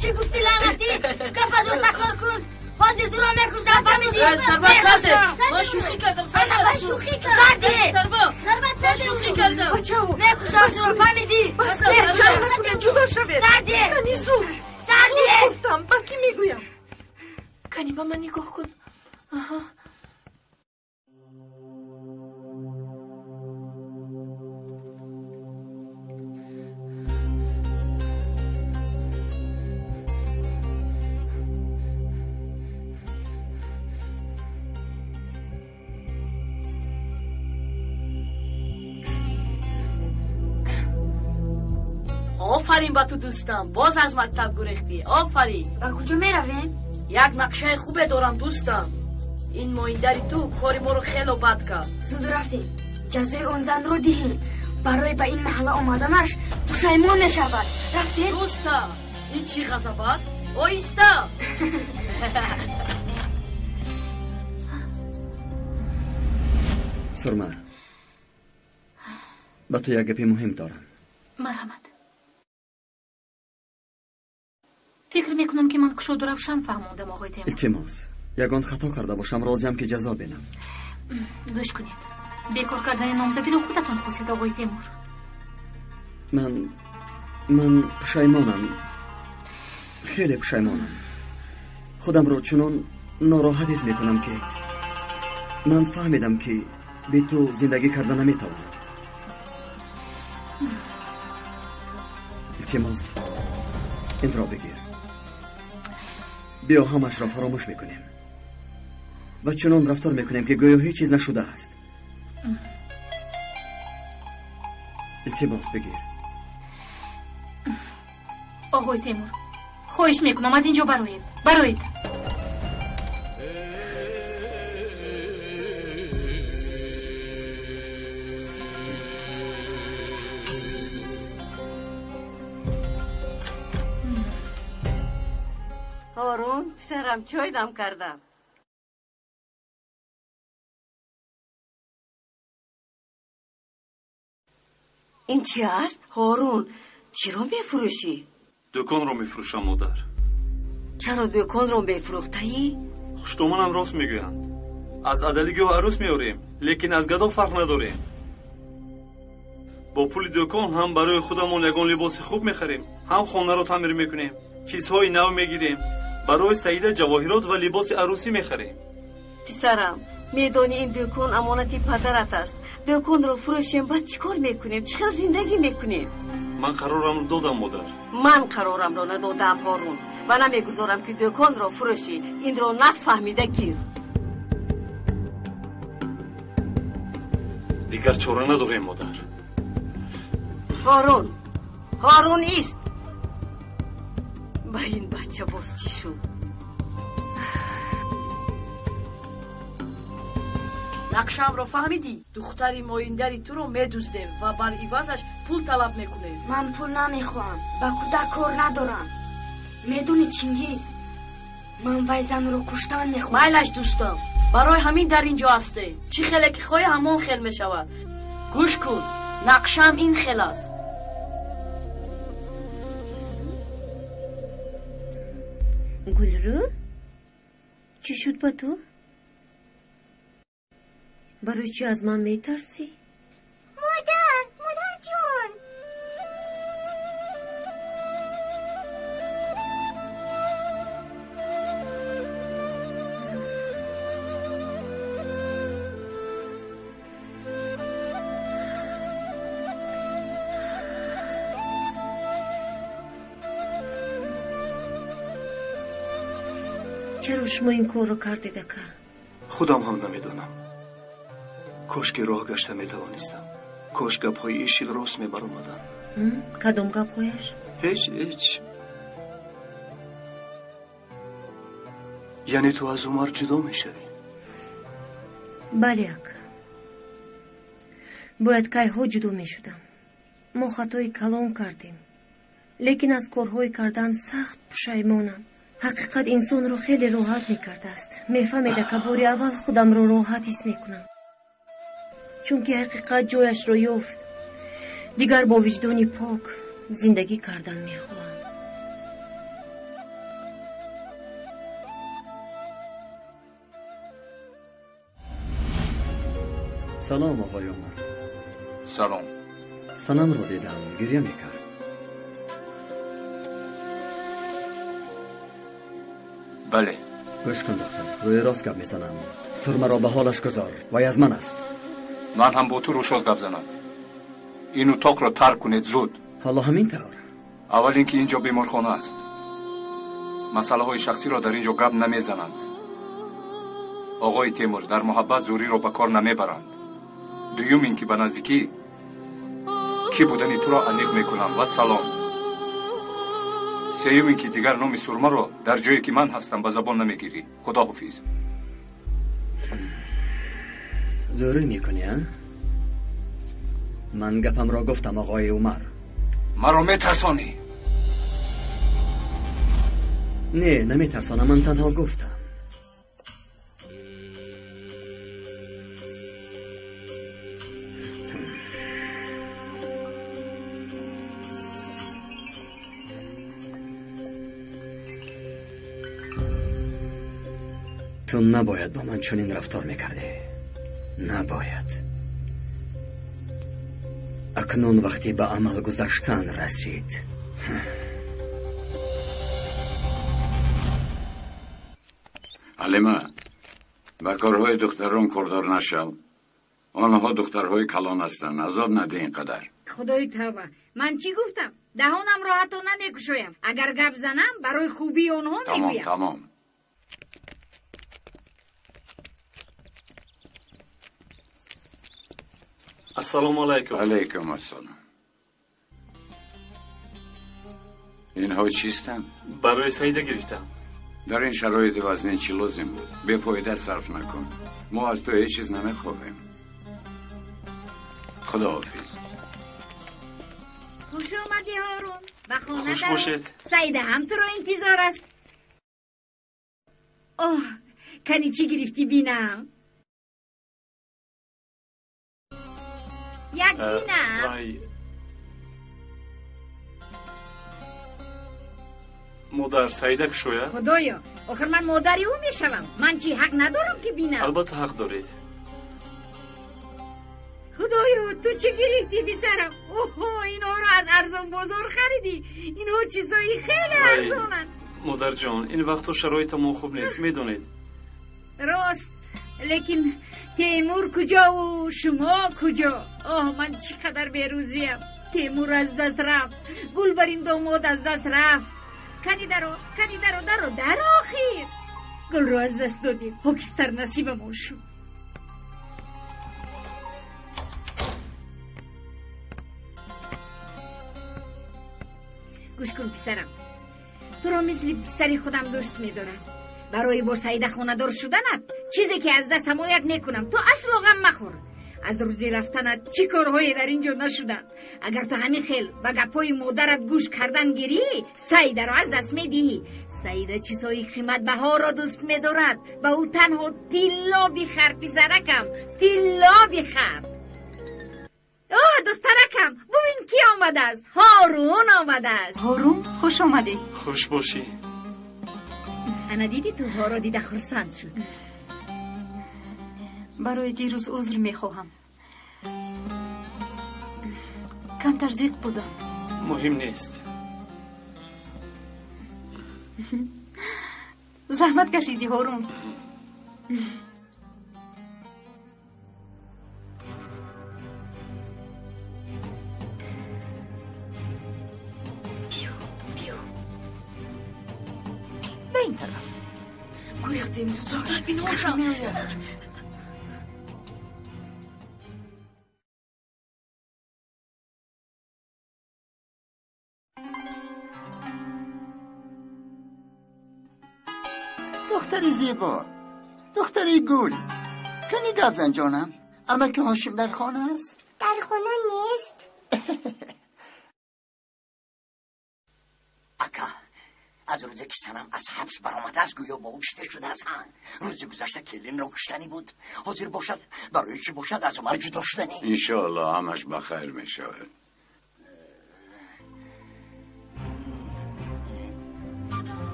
Чӣ гуфтӣ, лаънатӣ? Гапатро такрор кун. Ҳозир туро мекушам, фаҳмидӣ? Сарват, сарде. Ман шӯхӣ кардам, Сарват. Ман шӯхӣ кардам. Сарде! Сарват. Сарват, Ман сарде. шӯхӣ кардам. Бачаҳо, Мекушам туро, фаҳмидӣ? Бас, беҳҷар накунед, ҷудо шавед. Сарде! Кани зуд. Сарде! Зуд гуфтам, ба кӣ мегӯям? Кани ба ман нигоҳ кун. Аҳа. Офарин ба ту, дӯстам, боз аз мактаб гурехтӣ. Офарин. Ба куҷо меравем? Як нақшаи хубе дорам, дӯстам. Ин моиндари ту кори моро хело бад кард. Зуд рафтем, ҷазои он занро диҳем. Барои ба ин маҳалла омаданаш пушаймон мешавад. Рафтем. Дӯстам, ин чӣ ғазаб аст? Оҳиста. Сурма, ба ту як гапи муҳим дорам. Марҳамат. Фикр мекунам, ки ман кушоду равшан фаҳмондам, оғои Темур. Илтимос, ягон хато карда бошам, розиам ки ҷазо бинам. Гӯш кунед, бекор кардани номзадиро худатон хостед, оғои Темур. Ман пушаймонам, хеле пушаймонам. Худамро чунон нороҳат ҳис мекунам, ки ман фаҳмидам, ки бе ту зиндагӣ карда наметавонам. Илтимос, инро бигир. Биё ҳамашро фаромӯш мекунем ва чунон рафтор мекунем, ки гӯё ҳеҷ чиз нашудааст. Илтимос, бигир. Оғои Темур, хоҳиш мекунам, аз ин ҷо бароед, бароед. Ҳорун, писарам, чой дам кардам. Ин чи аст, Ҳорун? Чиро мефурӯшӣ? Дӯконро мефурӯшам, модар. Чаро дӯконро мефурӯхтаӣ? Хуштомонам рост мегӯянд. Аз адалигоҳ арӯс меорем, лекин аз гадо фарқ надорем. Бо пули дӯкон ҳам барои худамон ягон либоси хуб мехарем, ҳам хонаро таъмир мекунем, чизҳои нав мегирем, барои Саида ҷавоҳирот ва либоси арӯсӣ мехарем. Писарам, медонӣ, ин дӯкон амонати падарат аст. Дӯконро фурӯшем, баъд чӣ кор мекунем? Чӣ хел зиндагӣ мекунем? Ман қарорамро додам, модар. Ман қарорамро надодаам, Ҳорун, ва намегузорам, ки дӯконро фурӯшӣ. Инро нағз фаҳмида гир. Дигар чора надорем, модар. Ҳорун, Ҳорун ист. Ба ин бача боз чӣ шуд? Нақшаамро фаҳмидӣ? Духтари моиндари туро медуздем ва бар ивазаш пул талаб мекунем. Ман пул намехоҳам, ба кӯдак кор надорам. Медонӣ, Чингиз, ман вай занро куштан мехоҳам. Майлаш, дӯстам, барои ҳамин дар ин ҷо ҳастем. Чӣ хеле ки хоҳӣ, ҳамон хел мешавад. Гӯш кун, нақшаам ин хел аст. Гулрӯ, чӣ шуд ба ту? Барои чӣ аз ман метарсӣ? Модар, модарҷон. Чаро шумо ин корро кардед, ака? Худам ҳам намедонам. Кош ки роҳ гашта метавонистам. Кош гапҳои Ишил рост мебаромаданд. Кадом гапҳояш? Ҳеҷ, ҳеҷ. Яъне ту аз Умар ҷудо мешавӣ? Бале, ака. Бояд кайҳо ҷудо мешудам. Мо хатои калон кардем. Лекин аз корҳои кардаам сахт пушаймонам. Ҳақиқат инсонро хеле роҳат мекардааст. Мефаҳмед, ака, бори аввал худамро роҳат ҳис мекунам. Чунки ҳақиқат ҷояшро ёфт. Дигар бо виҷдони пок зиндагӣ кардан мехоҳам. Салом, оғои Умар. Салом. Санамро дидам, гирья мекард. Бале. Гӯш кун, духтар, рӯи рост гап мезанам. Сурмаро ба ҳолаш гузор, вай аз ман аст. Ман ҳам бо ту рӯшод гап занам. Ин утоқро тарк кунед зуд. Ҳоло ҳамин тавр. Аввал ин ки ин ҷо беморхона аст. Масъалаҳои шахсиро дар ин ҷо гап намезананд. Оғои Темур, дар муҳаббат зӯриро ба кор намебаранд. Дуюм ин ки ба наздикӣ кӣ будани туро аниқ мекунам ва салом. Сеюм ин ки дигар номи Сурмаро дар ҷое ки ман ҳастам ба забон намегирӣ. Худоҳофиз. Зӯрӣ мекунӣ, а? Ман гапамро гуфтам, оғои Умар. Маро метарсонӣ. Не, наметарсонам, ман танҳо гуфтам. Ту набояд бо ман чунин рафтор мекардӣ. Набояд. Акнун вақти ба амал гузаштан расид. Алима, ба корҳои духтарон кордор нашав. Онҳо духтарҳои калон ҳастанд. Азоб надеҳ ин қадар. Худои тавба, ман чӣ гуфтам? Даҳонамро ҳатто намекушоям. Агар гап занам, барои хубии онҳо мегӯям. Тамом, тамом. Ассалому алайкум. Алайкум ассалом. Инҳо чистанд? Барои Саида гирифтам. Дар ин шароити вазнин чӣ лозим буд? Бефоида сарф накун. Мо аз ту ҳеҷ чиз намехоҳем. Худоҳофиз. Хуш омадӣ, Ҳорун. Ба хона Хуш бошед. Саида ҳам туро интизор аст. Оҳ, кани чӣ гирифтӣ бинам? Як бинам. Модар, Саида кушояд? Худоё, охир ман модари ӯ мешавам. Ман чӣ ҳақ надорам ки бинам? Албатта ҳақ доред. Худоё, ту чӣ гирифтӣ писарам? Оҳо, инҳоро аз арзон бозор харидӣ. Инҳо чизҳои хеле арзонанд. Модарҷон, ин вақтҳо шароитамон хуб нест, медонед. Рост, лекин Темур куҷову шумо куҷо? Оҳ, ман чӣ қадар берӯзиям. Темур аз даст рафт, гулбарин домод аз даст рафт. Кани даро, кани даро, даро, дар охир. Гулро аз даст додем, хокистар насибамон шуд. Гӯш кун писарам, туро мисли писари худам дӯст медорам. Барои бо Саида хонадор шуданат чизе ки аз дастам ояд мекунам. Ту асло ғам махӯр. Аз рӯзи рафтанат чӣ корҳое дар ин ҷо нашуданд. Агар ту ҳамин хел ба гапҳои модарат гӯш кардан гирӣ, Саидаро аз даст медиҳӣ. Саида чизҳои қиматбаҳоро дӯст медорад. Ба ӯ танҳо тилло бихар, писаракам, тилло бихар. О, духтаракам, бубин ки омадааст. Ҳорун омадааст. Ҳорун, хуш омадӣ. Хуш бошӣ. Ана дидӣ, туҳоро дида хурсанд шуд. Барои дирӯз узр мехоҳам. Камтар зиқ будам. Муҳим нест. Заҳмат кашидӣ, Ҳорун. Биё, ба ин тараф. Гурехтем, зудтар пинҳон шав. دختر زیبا، دختر گل، کنی گپ زن جانم. عمک هاشم در خانه است؟ در خانه نیست. اکا، از روزی که سنم از حبس برآمده است گویا با او کشته شده است. روز گذشته کلین را کشتنی بود. حاضر باشد برای چی باشد از عمر جدا شدنی. انشاءالله همش بخیر می شود.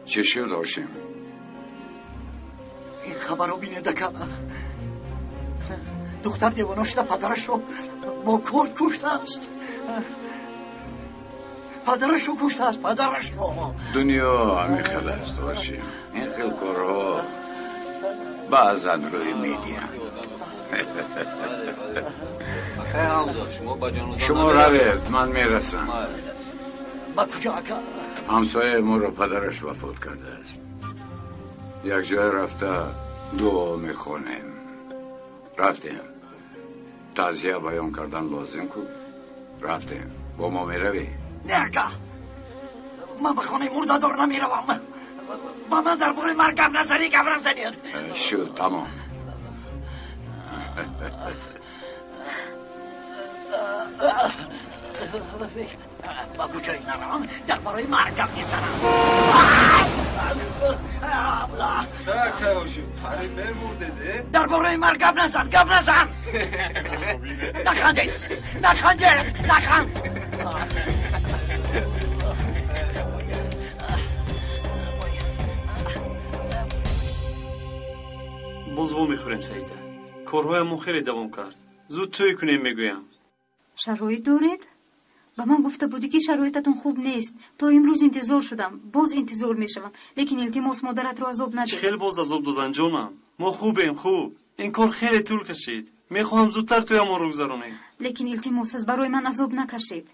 چه شد هاشم؟ این خبر رو بینه دکم. دختر دیوانه شده، پدرش رو با کرد کشته است. پدرش رو کشته است، پدرش رو. دنیا همین خیل است هاشم. این خیل کارها بعضا روی میدین. شما روید، من میرسم. با کجا اکا؟ همسایه ما رو پدرش وفات کرده است. یک جای رفته دعا میخوانیم. رفتیم تعزیه بیان کردن لازم کو. رفتیم. با ما میروی؟ نه اکا، من به خانه مردادار نمیروم. با من درباره مرگم نزنی، گپ نزنید. شد تمام. با کجایی نروم درباره مرگم میزنم. درباره مرگ گپ نزن، گپ نزن. نخندید، نخندید، نخند. باز وا میخوریم سعیده. کارهایمون خیلی دوام کرد. زود توی کنیم میگویم. شرایط دارید؟ ба ман гуфта будӣ ки шароитатон хуб нест. То имрӯз интизор шудам, боз интизор мешавам, лекин илтимос модаратро азоб надеҳ. Хеле боз азоб додан ҷонам. Мо хубем, хуб. Ин кор хеле тӯл кашид. Мехоҳам зудтар тӯямонро гузаронем. Лекин илтимос аз барои ман азоб накашед.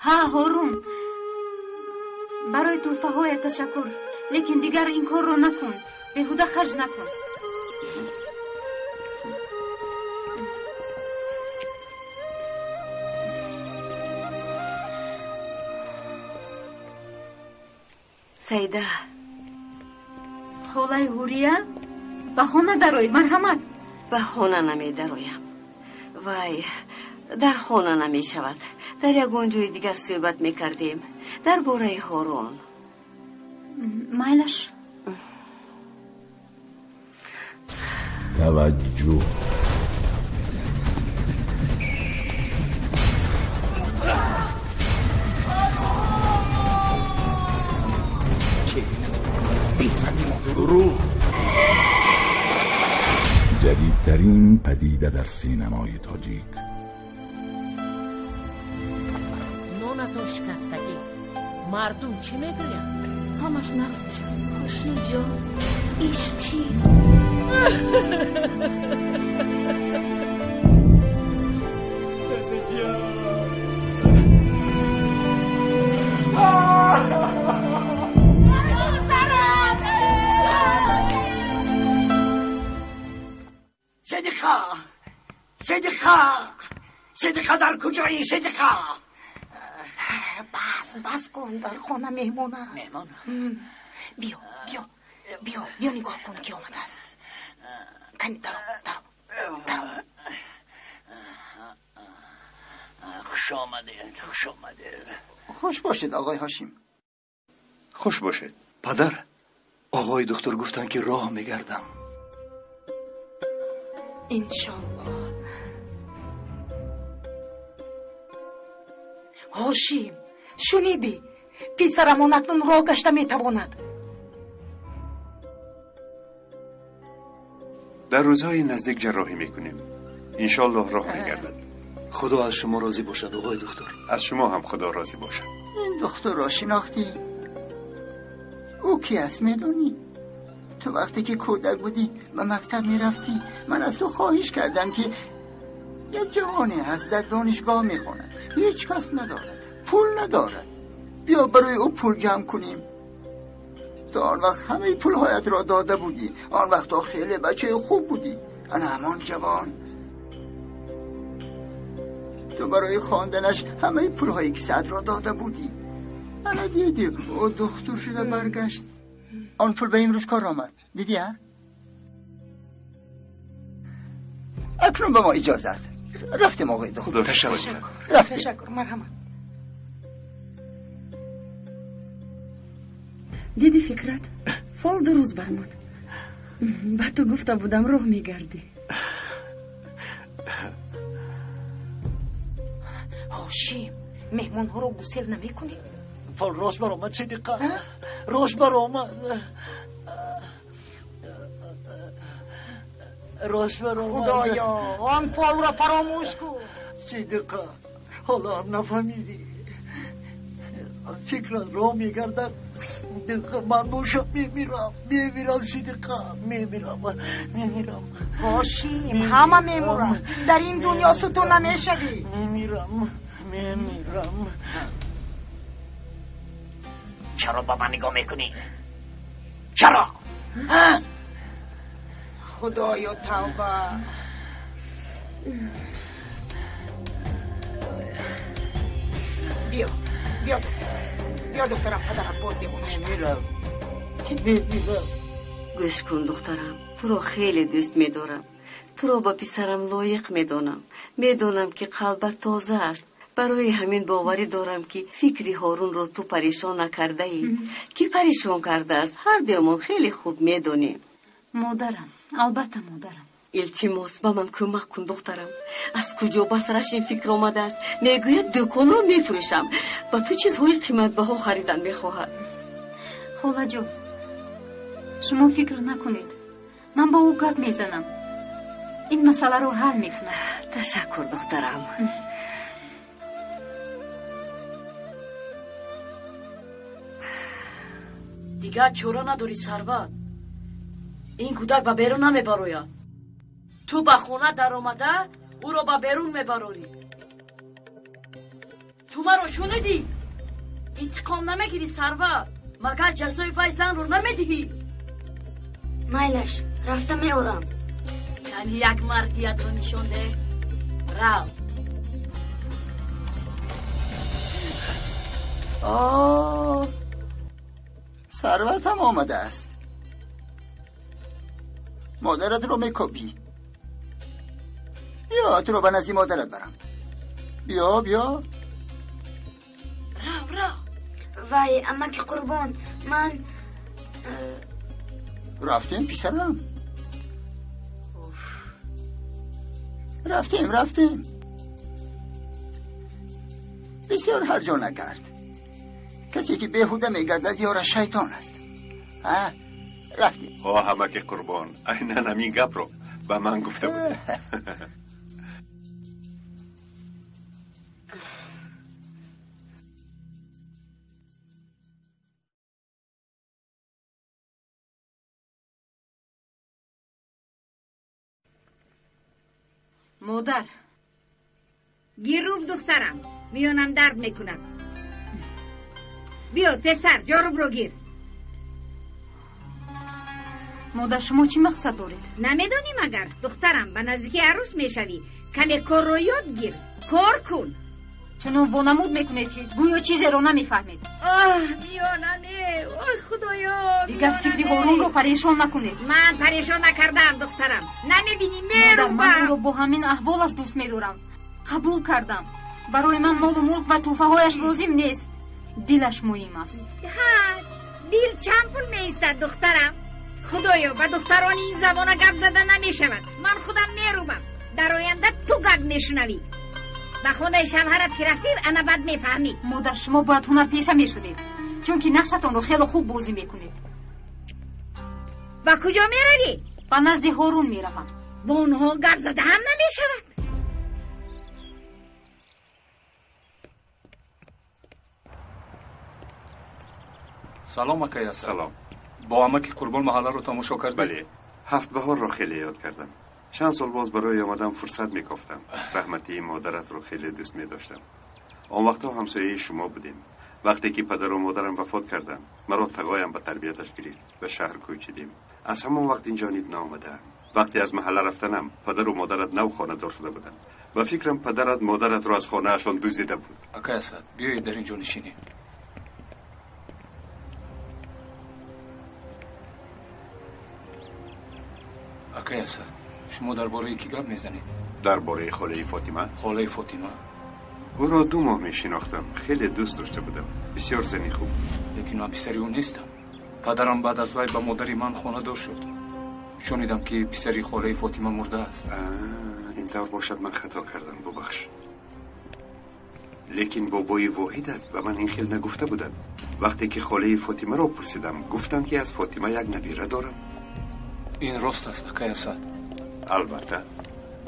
Ҳа, Ҳорун, барои тӯҳфаҳоят ташаккур, лекин дигар ин корро накун, беҳуда харҷ накун. Саида. Холаи Ҳурия, ба хона дароед, марҳамат. Ба хона намедароям. Вай, дар хона намешавад. Дар ягон ҷои дигар суҳбат мекардем. Дар бораи Ҳорун. Майлаш. Таваҷҷӯҳ. دروغ. جدیدترین پدیده در سینمای تاجیک. نونتون شکستگی. مردم چی میگویند؟ همش نقص میشد. خوشی جان، ایش چیز. Сидиқа, Сидиқа, дар куҷоӣ, Сидиқа? Бас, бас кун, дар хона меҳмон аст. Меҳмон? Биё, биё, биё, биё, нигоҳ кун, ки омадааст. Кани, даро, даро, даро. Хуш омадед, хуш омадед. Хуш бошед, оқои Ҳошим. Хуш бошед, падар. Оғои духтур гуфтанд, ки роҳ мегардам. Иншоллоҳ. Ҳошим, шунидӣ? Писарамон акнун роҳ гашта метавонад. Дар рӯзҳои наздик ҷарроҳӣ мекунем. Иншоллоҳ роҳ мегардад. Худо аз шумо розӣ бошад, оғои духтур. Аз шумо ҳам Худо розӣ бошад. Ин духтурро шинохтӣ? Ӯ ки аст, медонӣ? Ту вақте ки кӯдак будӣ, ба мактаб мерафтӣ, ман аз ту хоҳиш кардам, ки як ҷавоне ҳаст, дар донишгоҳ мехонад, ҳеҷ кас надорад, пул надорад, биё барои ӯ пул ҷамъ кунем. То он вақт ҳамаи пулҳоятро дода будӣ. Он вақт хеле бачаи хуб будӣ. Ана ҳамон ҷавон. Ту барои хонданаш ҳамаи пулҳои кисаатро дода будӣ. Ана дидӣ, ӯ духтур шуда баргашт. Он пул ба имрӯз кор омад. Дидӣ, ҳа? Акнун ба мо иҷозат. Рафтем, оғои духтур. Ташаккур. Рафтем. Ташаккур, марҳамат. Диди, Фикрат, фол дуруст бармад. Ба ту гуфта будам, роҳ мегардӣ. Ҳошим, меҳмонҳоро гусел намекунӣ? Фол рост баромад, Сидиқа, рост баромад, рост баромад. Худоё, он фолро фаромӯш кун. Сидиқа, ҳоло ҳам нафаҳмидӣ. Фикрат роҳ мегардад. Ман бошам, мемирам, мемирам, Сидиқа, мемирам, мемирам. Ҳошим, ҳама мемуранд. Дар ин дунё сутун намешавӣ. Мемирам, мемирам. Чаро ба ман нигоҳ мекунӣ? Чаро? Худоё, тавба. Биё, биё, духтарам, биё, духтарам, падарат боз девона шудааст. Мемирам. Гӯш кун, духтарам, туро хеле дӯст медорам. Туро ба писарам лоиқ медонам. Медонам, ки қалбат тоза аст. Барои ҳамин боварӣ дорам, ки фикри Ҳорунро ту парешон накардаӣ. Ки парешон кардааст, ҳар дуямон хеле хуб медонем. Модарам, албатта модарам. Илтимос, ба ман кӯмак кун, духтарам. Аз куҷо ба сараш ин фикр омадааст? Мегӯяд, дӯконро мефурӯшам, ба ту чизҳои қиматбаҳо харидан мехоҳад. Холаҷон, шумо фикр накунед, ман бо ӯ гап мезанам, ин масъаларо ҳал мекунам. Ташаккур, духтарам. Дигар чора надорӣ, Сарват. Ин кӯдак ба берун намебарояд. Ту ба хона даромада ӯро ба берун мебарорӣ. Ту маро шунидӣ? Интиқом намегирӣ, Сарват. Магар ҷазои вай занро намедиҳӣ? Майлаш, рафта меорам. Яъне як мардиятро нишон деҳ. Рав. Оҳ, Сарват ҳам омадааст. Модаратро мекобӣ. Биё, туро ба назди модарат барам. Биё, биё. Рав, рав. Вай, амаки Қурбон, ман Рафтем, писарам. Рафтем, рафтем. Бисёр ҳарҷо нагард. Касе ки беҳуда мегардад, ёра шайтон аст. Рафтем. О, ҳамаки Қурбон, айнан ҳамин гапро ба ман гуфта будӣ. Модар. Гируб, духтарам, миёнам дард мекунад. Биё, тезтар, ҷорубро гир. Модар, шумо чӣ мақсад доред? Намедонӣ магар, духтарам, ба наздикӣ арӯс мешавӣ. Каме корро ёд гир, кор кун. Чунон вонамуд мекунед, ки гӯё чизеро намефаҳмед. Оҳ, миёнаме, ой худоё! Дигар фикри Ҳорунро парешон накунед. Ман парешон накардаам, духтарам. Намебинӣ, мерубам. Модар, ман ӯро бо ҳамин аҳволаш дӯст медорам. Қабул кардам. Барои ман молу мулк ва тӯҳфаҳояш лозим нест. Дилаш муҳим аст. Ҳа, дил чанд пул меистад, духтарам? Худоё, ба духтарони ин замона гап зада намешавад. Ман худам мерубам. Дар оянда ту гап мешунавӣ. Ба хонаи шавҳарат ки рафтӣ, ана баъд мефаҳмӣ. Модар, шумо бояд ҳунарпеша мешудед, чунки нақшатонро хело хуб бозӣ мекунед. Ба куҷо меравӣ? Ба назди Ҳорун меравам. Бо онҳо гап зада ҳам намешавад. Салом, акай Асад. Салом. Бо амаки Қурбон маҳалларо тамошо кардед? Бале, ҳафт баҳорро хеле ёд кардам. Чанд сол боз барои омадан фурсат мекофтам. Раҳматии модаратро хеле дӯст медоштам. Он вақтҳо ҳамсояи шумо будем. Вақте ки падару модарам вафот карданд, маро тағоям ба тарбияташ гирифт, ба шаҳр кӯчидем. Аз ҳамон вақт ин ҷониб наомадаам. Вақте аз маҳалла рафтанам, падару модарат нав хонадор шуда буданд. Ба фикрам, падарат модаратро аз хонаашон дуздида буд. Акай Асад, биёед дар ин ҷо нишинем. Акай Асад, шумо дар бораи кӣ гап мезанед? Дар бораи холаи Фотима. Холаи Фотима? Ӯро 2 моҳ мешинохтам. Хеле дӯст дошта будам. Бисёр зани хуб. Лекин ман писари ӯ нестам. Падарам баъд аз вай ба модари ман хонадор шуд. Шунидам, ки писари холаи Фотима мурдааст. Ин тавр бошад, ман хато кардам, бубахш. Лекин бобои воҳидат ба ман ин хел нагуфта буданд. Вақте ки холаи Фотимаро пурсидам, гуфтанд, ки аз Фотима як набира дорам. Ин рост аст, акай Асад? Албатта.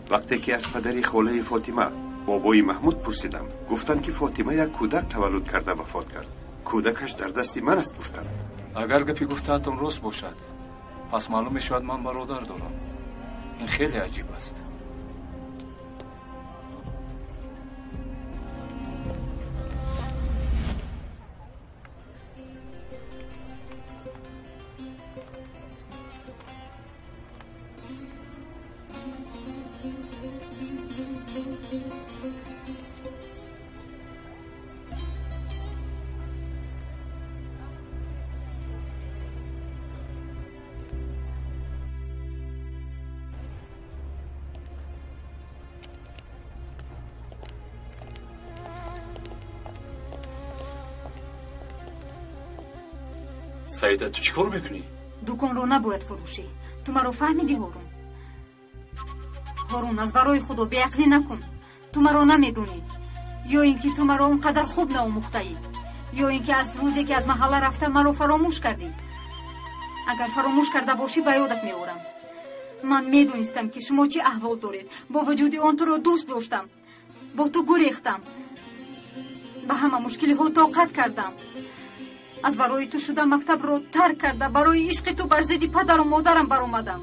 Вақте ки аз падари холаи Фотима, бобои Маҳмуд пурсидам, гуфтанд, ки Фотима як кӯдак таваллуд карда вафот кард. Кӯдакаш дар дасти ман аст, гуфтанд. Агар гапи гуфтаатон рост бошад, пас маълум мешавад ман бародар дорам. Ин хеле аҷиб аст. Саида, ту чӣ кор мекунӣ? Дуконро набояд фурӯшӣ. Ту маро фаҳмидӣ, Ҳорун? Ҳорун, аз барои худо беақлӣ накун. Ту маро намедонӣ. Ё ин ки ту маро он қадар хуб наомӯхтаӣ, ё ин ки аз рӯзе ки аз маҳалла рафта маро фаромӯш кардӣ. Агар фаромӯш карда бошӣ, ба ёдат меорам. Ман медонистам, ки шумо чӣ аҳвол доред. Бо вуҷуди он туро дӯст доштам, бо ту гурехтам, ба ҳама мушкилиҳо тоқат кардам. Аз барои ту шуда мактабро тарк карда, барои ишқи ту бар зидди падару модарам баромадам,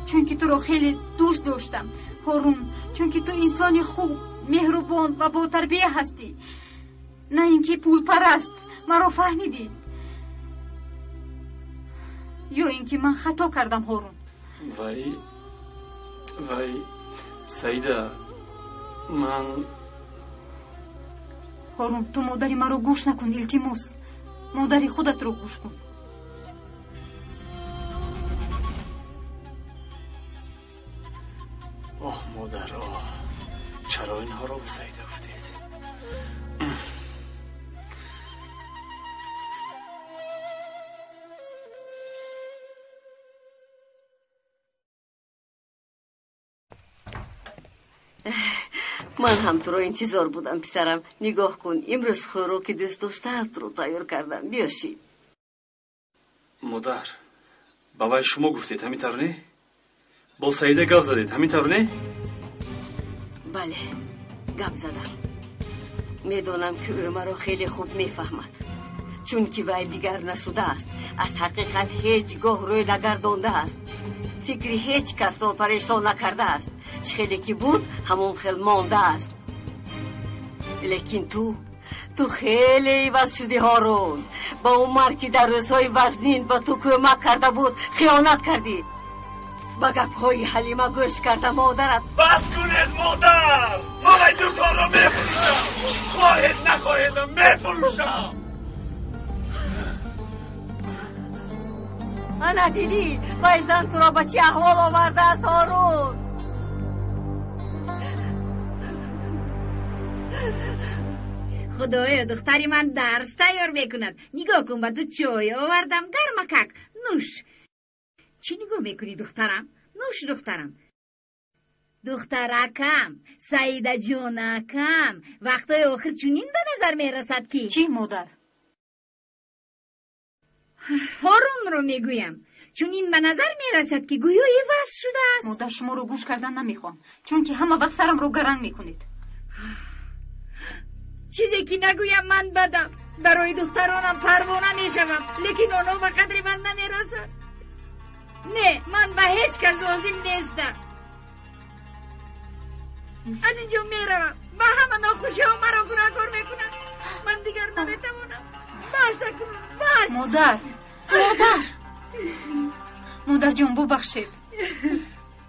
чунки туро хеле дӯст доштам, Ҳорун, чунки ту инсони хуб, меҳрубон ва ботарбия ҳастӣ, на ин ки пулпараст. Маро фаҳмидӣ? Ё ин ки ман хато кардам, Ҳорун? Вай, вай, Саида, ман Ҳорун, ту модари маро гӯш накун, илтимос. Модари худатро гӯш кун. Оҳ, модар, оҳ, чаро инҳоро ба Саида гуфтед? Ман ҳам туро интизор будам, писарам. Нигоҳ кун, имрӯз хӯроки дӯстдоштаатро тайёр кардам. Биё шин. Модар, ба вай шумо гуфтед, ҳамин тавр не? Бо Саида гап задед, ҳамин тавр не? Бале, гап задам. Медонам, ки ӯ маро хеле хуб мефаҳмад, чунки вай дигар нашудааст, аз ҳақиқат ҳеҷ гоҳ рӯй нагардондааст, фикри ҳеҷ касро парешон накардааст. Чӣ хеле ки буд, ҳамон хел мондааст. Лекин ту Ту хеле иваз шудӣ, Ҳорун. Ба Умар, ки дар рӯзҳои вазнин ба ту кӯмак карда буд, хиёнат кардӣ. Ба гапҳои Ҳалима гӯш карда модарат. Бас кунед, модар! Ман ай дуконро мефурӯшам! Хоҳед нахоҳедам, мефурӯшам! Ана дидӣ, вай зан туро ба чӣ аҳвол овардааст, Ҳорун? Худоё, духтари ман дарс тайёр мекунад. Нигоҳ кун, ба ту чой овардам, гармакак. Нӯш. Чӣ нигоҳ мекунӣ, духтарам? Нӯш, духтарам. Духтаракам, Саида ҷонакам, вақтҳои охир чунин ба назар мерасад ки... Чӣ, модар? Ҳорунро мегӯям. Чунин ба назар мерасад ки гӯё иваз шудааст. Модар, шуморо гӯш кардан намехоҳам, чунки ҳама вақт сарамро гаранг мекунед. Чизе ки нагӯям, ман бадам. Барои духтаронам парвона мешавам, лекин онҳо ба қадри ман намерасанд. Не, ман ба ҳеҷ кас лозим нестам. Аз инҷо меравам. Ба ҳама нохушиҳо маро гунаҳкор мекунанд. Ман дигар наметавонам. Бас акнун, бас. Модар, модар, модарҷон, бубахшед.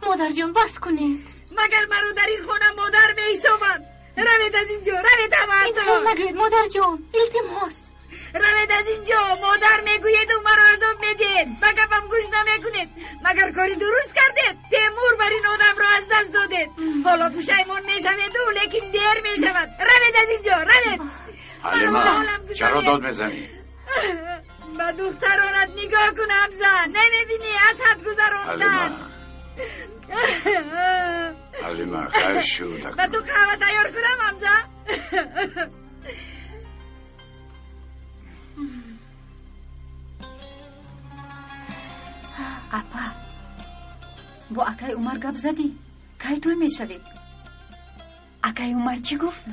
Модарҷон, бас кунед. Магар маро дар ин хона модар меҳисобанд? Равед аз инҷо, равед ҳамаатон. Ин хел нагӯед, модарҷон, илтимос. Равед аз инҷо, модар мегӯеду маро азоб медиҳед. Ба гапам гӯш намекунед. Магар кори дуруст кардед? Темур бар ин одамро аз даст додед. Ҳоло пушаймон мешаведу, лекин дер мешавад. Равед аз инҷо, равед. Ҳалима, чаро дод мезанӣ? Ба духтаронат нигоҳ кун, Ҳамза. Намебинӣ, аз ҳад гузаронданд. Ҳалима, хайр шуд. Ба ту қаҳва тайёр кунам, Ҳамза? Апа, бо акай Умар гап задӣ? Кай тӯй мешавед? Акай Умар чӣ гуфт?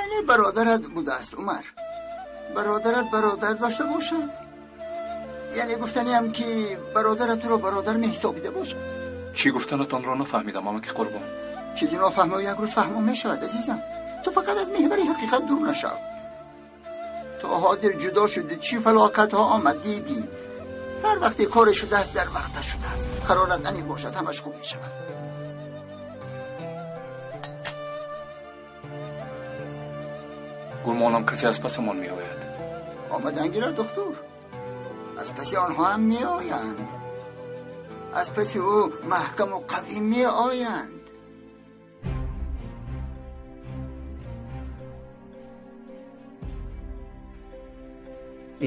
Яъне бародарат будааст, Умар. Бародарат бародар дошта бошад. Яъне гуфтаниам ки бародарат туро бародар меҳисобида бошад. Чӣ гуфтанатонро нафаҳмидам, амаки Қурбон. Чизи нофаҳмо як рӯз фаҳмо мешавад, азизам. Ту фақат аз меҳвари ҳақиқат дур нашав. То ҳозир ҷудо шудӣ, чӣ фалокатҳо омад, дидӣ. Ҳар вақте коре шудааст, дар вақташ шудааст. Қарорат аниқ бошад, ҳамаш хуб мешавад. Гумонам касе аз пасамон меояд. Омадан гирад, духтур. Аз паси онҳо ҳам меоянд. Аз паси ӯ маҳкаму қавӣ меоянд.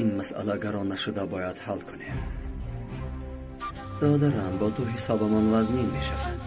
Ин масъала гарон нашуда бояд ҳал кунем. Додарам, бо ту ҳисобамон вазнин мешавад.